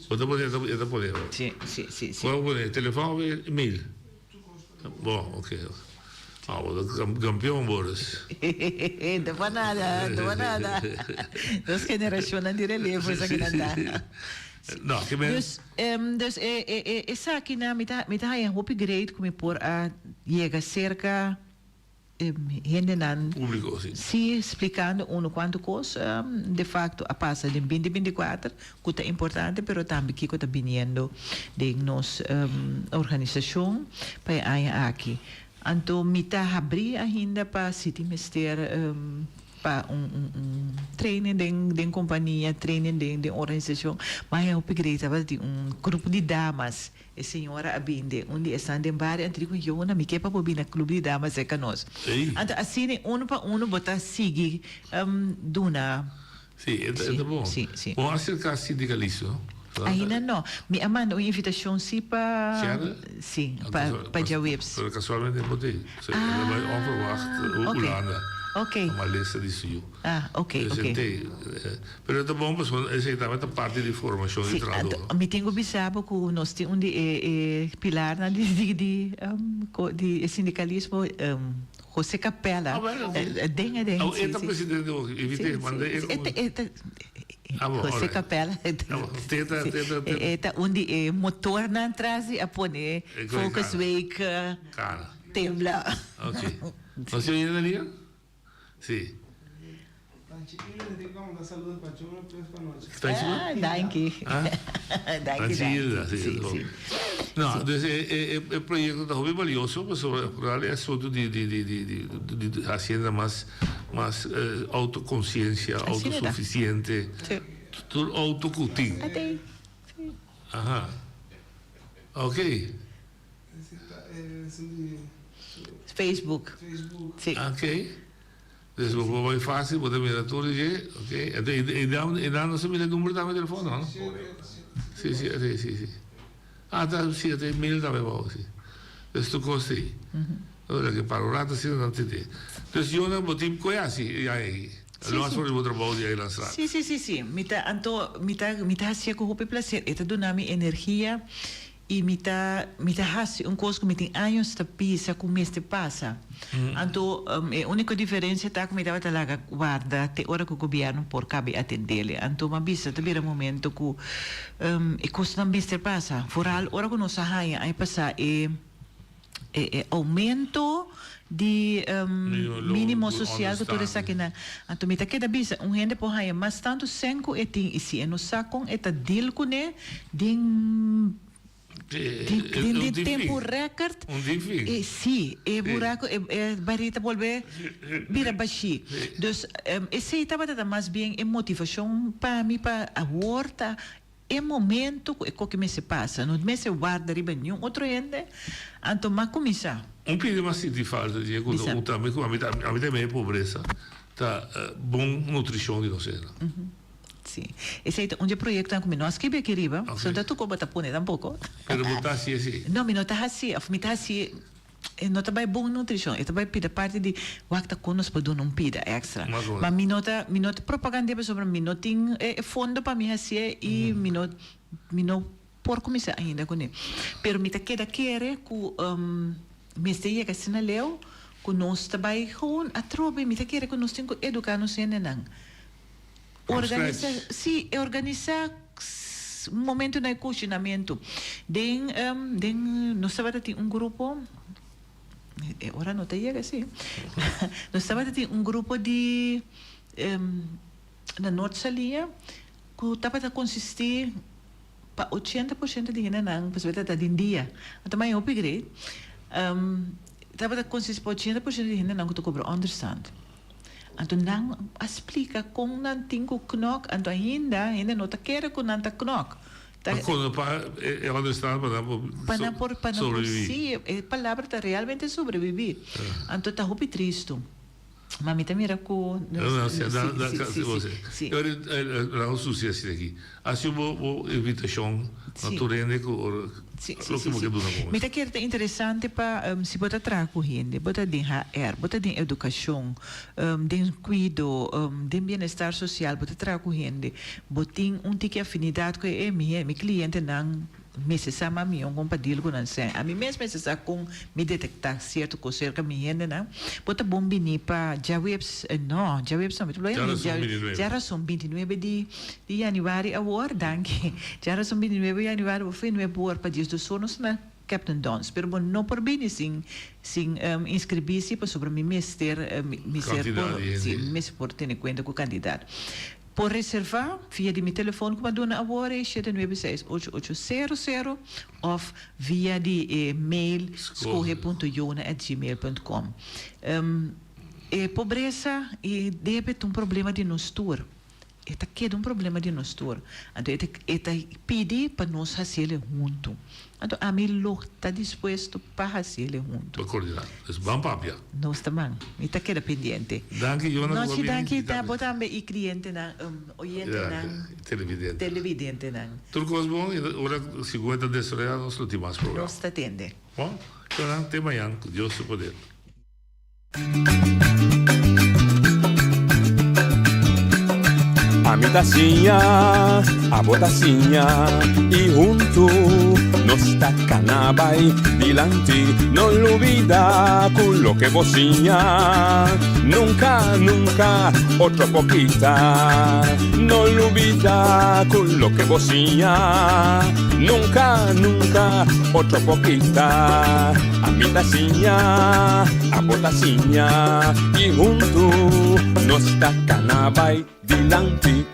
Bo ta pone, e ta pone. Si, si, si, si. Bo ta pone telefon of mail? Bon, ok. Ah, bo ta kampeon, Boris. No pa nada, no pa nada. Nos generashonnan di relevo esakinan ta. No, ke men. Dus, dus e, e, e esakinan mi ta, mi ta haña hopi great ku mi por a yega serka hendenan. Públiko, si. Si, splikando unu kuantu kos de fakto a pasa den binti 24. Ku ta importante pero tambe kiko ta biniendo den nos organisashon pa e aña aki. Anto mi ta habrí ainda pa si tin mester pa un un training den den kompania, training den den organisashon. Ma e hopi grei tabata tin un grupo di damas. E señora a bin den un di esnan den bario anto di ku Yona mi ke pa bo bin na club di damas serka nos. Anto asina unu pa unu bo ta sigui duna. Sí, e ta, e ta bon. Sí, sí. Bo a acerca sindicalismo? Ainda no. Mi a manda un invitacion sí pa... Djerde? Sí, pa, pa djaweps. Pero casualmente bo t'ei. So, e ta bai onverwacht Ah, ok. Hulanda. Ok. Pa malesa di su yu. Ah, ok, Dus ok. e t'ei. Pero e ta bon pasobra esei tambe ta parti di formacion di Sí, trahador. anto mi tin cu bisa bo cu nos tin un di e, e pilarnan di, di, di, di e sindicalismo, José Capella. Ah, bueno, sí. Den e den, Oh, sí, e ta sí. presidente ook. Sí, Invité, sí, manda e sí. como- E ta, e ta, Ah, bon, José alright. Capella. Ah, bon, te ta, te ta, te ta. E ta un di e motornan tras di a pone E koe Focus kana. Week, eh, Kana. tembla. Ok. Nos tin oye Dalia? Sí. Ah, danki. Ah? Danki, Danki, danki. sí, Sí, bon. sí. No, dus e, e, e, e proyecto ta hopi valioso, pasobra vooral e asunto di, di, di, di, di, di, di hacienda mas, mas eh, autoconciencia, Asina ta. autosuficiente, Sí. tur autocultivo. Ate. Sí. Aha. Ok. Facebook. Sí. Ok. Dus bo por bai fácil, bo ta mira tur di dje, ok. Ento e e dan e dan nos a mira e number tambe telefòn no? Sí, sí, sí, sí, sí. Ah, ta, sí, ta e mail tambe abou, sí. Dus tur kos ei. Ora ke para un rato asina nan tende. Dus Jona, bo tin koe hasi e aña aki? Sí, Los sí. for di bo trabou di Eilandstraat. Sí, sí, sí, sí. Mi ta, anto, mi ta, mi ta hasié ku hopi plaser. E ta duna mi energia. I mi ta mi ta hasi un kos ku mi tin años ta bisa ku mester pasa. Anto e úniko diferensia ta ku mi tabata laga warda te ora ku gobièrnu por kabi atendele. Anto m'a bisa ta bira momento ku e kosnan mester pasa. Foral ora ku nos a haña aña pasá e e oumento di mínimo sosial ku tur esakinan. Anto mi ta keda bisa un hende por haña mas tantu sèn ku e tin i si e no sa kon e ta deal kuné den den den tempu rèkert e si e buraku e barí ta bolbe bira bashí. Dus esei tabata ta mas bien e motivashon pa mi pa awor ta E momento ku e koki mester pasa, no mester warda riba niun otro hende, anto m'a kuminsá. Un pidi m'a sinti falta dje ku Bisa. un tambe ku ami ta ami ta mei pobresa ta bon nutrishon di nos hende. Si. Esei ta un dje proyektonan ku mi no a skibi aki riba, Ok. so no ta tur ku bo ta pone tampoko. Pero bo ta hasi esei? No, mi no ta hasi, òf mi ta hasi. E no ta bai bon nutrishon, e ta bai pida parti di wak ta kon nos por duna un pida extra. Ma mi no ta mi no ta propagand'é pasobra mi no tin e fondo pa mi hasié i mi no mi no por kuminsá ainda kuné. Pero mi ta keda kere ku mester yega asina leu ku nos ta bai gewoon atrobe. Mi ta kere ku nos tin ku eduká nos hendenan. Organisa, sí, organisa un momento na e kushinamentu. Den den nos tabata tin un grupo, e ora no ta yega sí, nos tabata tin un grupo di na Noord Salia ku tabata konsistí pa 80% di hendenan, pasobra tabata den dia, anto mai hopi great, tabata konsistí pa 80% di hendenan ku ta kobra ònderstand. Anto nan a splika kon nan tin ku knok, anto ainda hende no ta kere ku nan ta knok. Ta kono pa e onderstand pa nan por Pa nan por, pa nan por, sobreviví. sí, e palabra ta realmente sobreviví. Anto ta hopi tristu. Ma mi ta mira ku No, no, sí, sí, sí, da, sí, da, sí, sí, sí. Ora, laga sucia asina aki. Haci bo bo invitacion na tur hende cu ora loke bo ke duna como. Mi ta kere ta interesante pa si bo ta traha cu hende, bo ta den HR, bo ta den educacion, den cuido, den bienestar social, bo ta traha cu hende, bo tin un tiki afinidad cu e mi mi clientenan Mester sa mas mihó kon pa deal ku nan sèn. Ami mes mester sa kon mi detektá sierto kos serka mi hendenan. Bo ta bon bini pa djaweps, no, djaweps no, mi ta bló Djarason dja djarason bintinuebe di di yanüari awor, danki. Djarason bintinuebe di yanüari bo fin nuebe or pa diesdos or nos ta na Captain Don's. Pero bo no por bini sin sin inskribí si pasobra mi mester mi mester Kantidat por di si hende. mi mester por tene kuenta ku kantidat. Por reservá via di mi telefon ku mi a duna awor e 796 8800 òf via di e mail skohe punto jona at gmail punt com. E pobresa i debe ta un problema di nos tur. E ta keda un problema di nos tur. Anto e ta e ta pidi pa nos hasiel huntu. Anto ami lo ta dispuesto pa hasiel huntu. Pa coordina. Dus ban papia. Nos ta ban. Mi ta keda pendiente. Danki Jona ku bo a Nochi bini. danki ta bo tambe y clientenan, oyentenan, Televidente. televidentenan. Tur kos bon y ora sigun e ta desaroya nos lo tin mas programa. Nos ta tende. Bon, Jona, te mañan ku Dios su poder. Ami ta siña, abo ta siña y huntu nos ta cana bay dilanti. No lubida cu loke bo siña nunca, nunca otro por kita. No lubida cu loke bo siña nunca, nunca otro por kita. Ami ta siña, abo ta siña y huntu nos ta cana bay dilanti.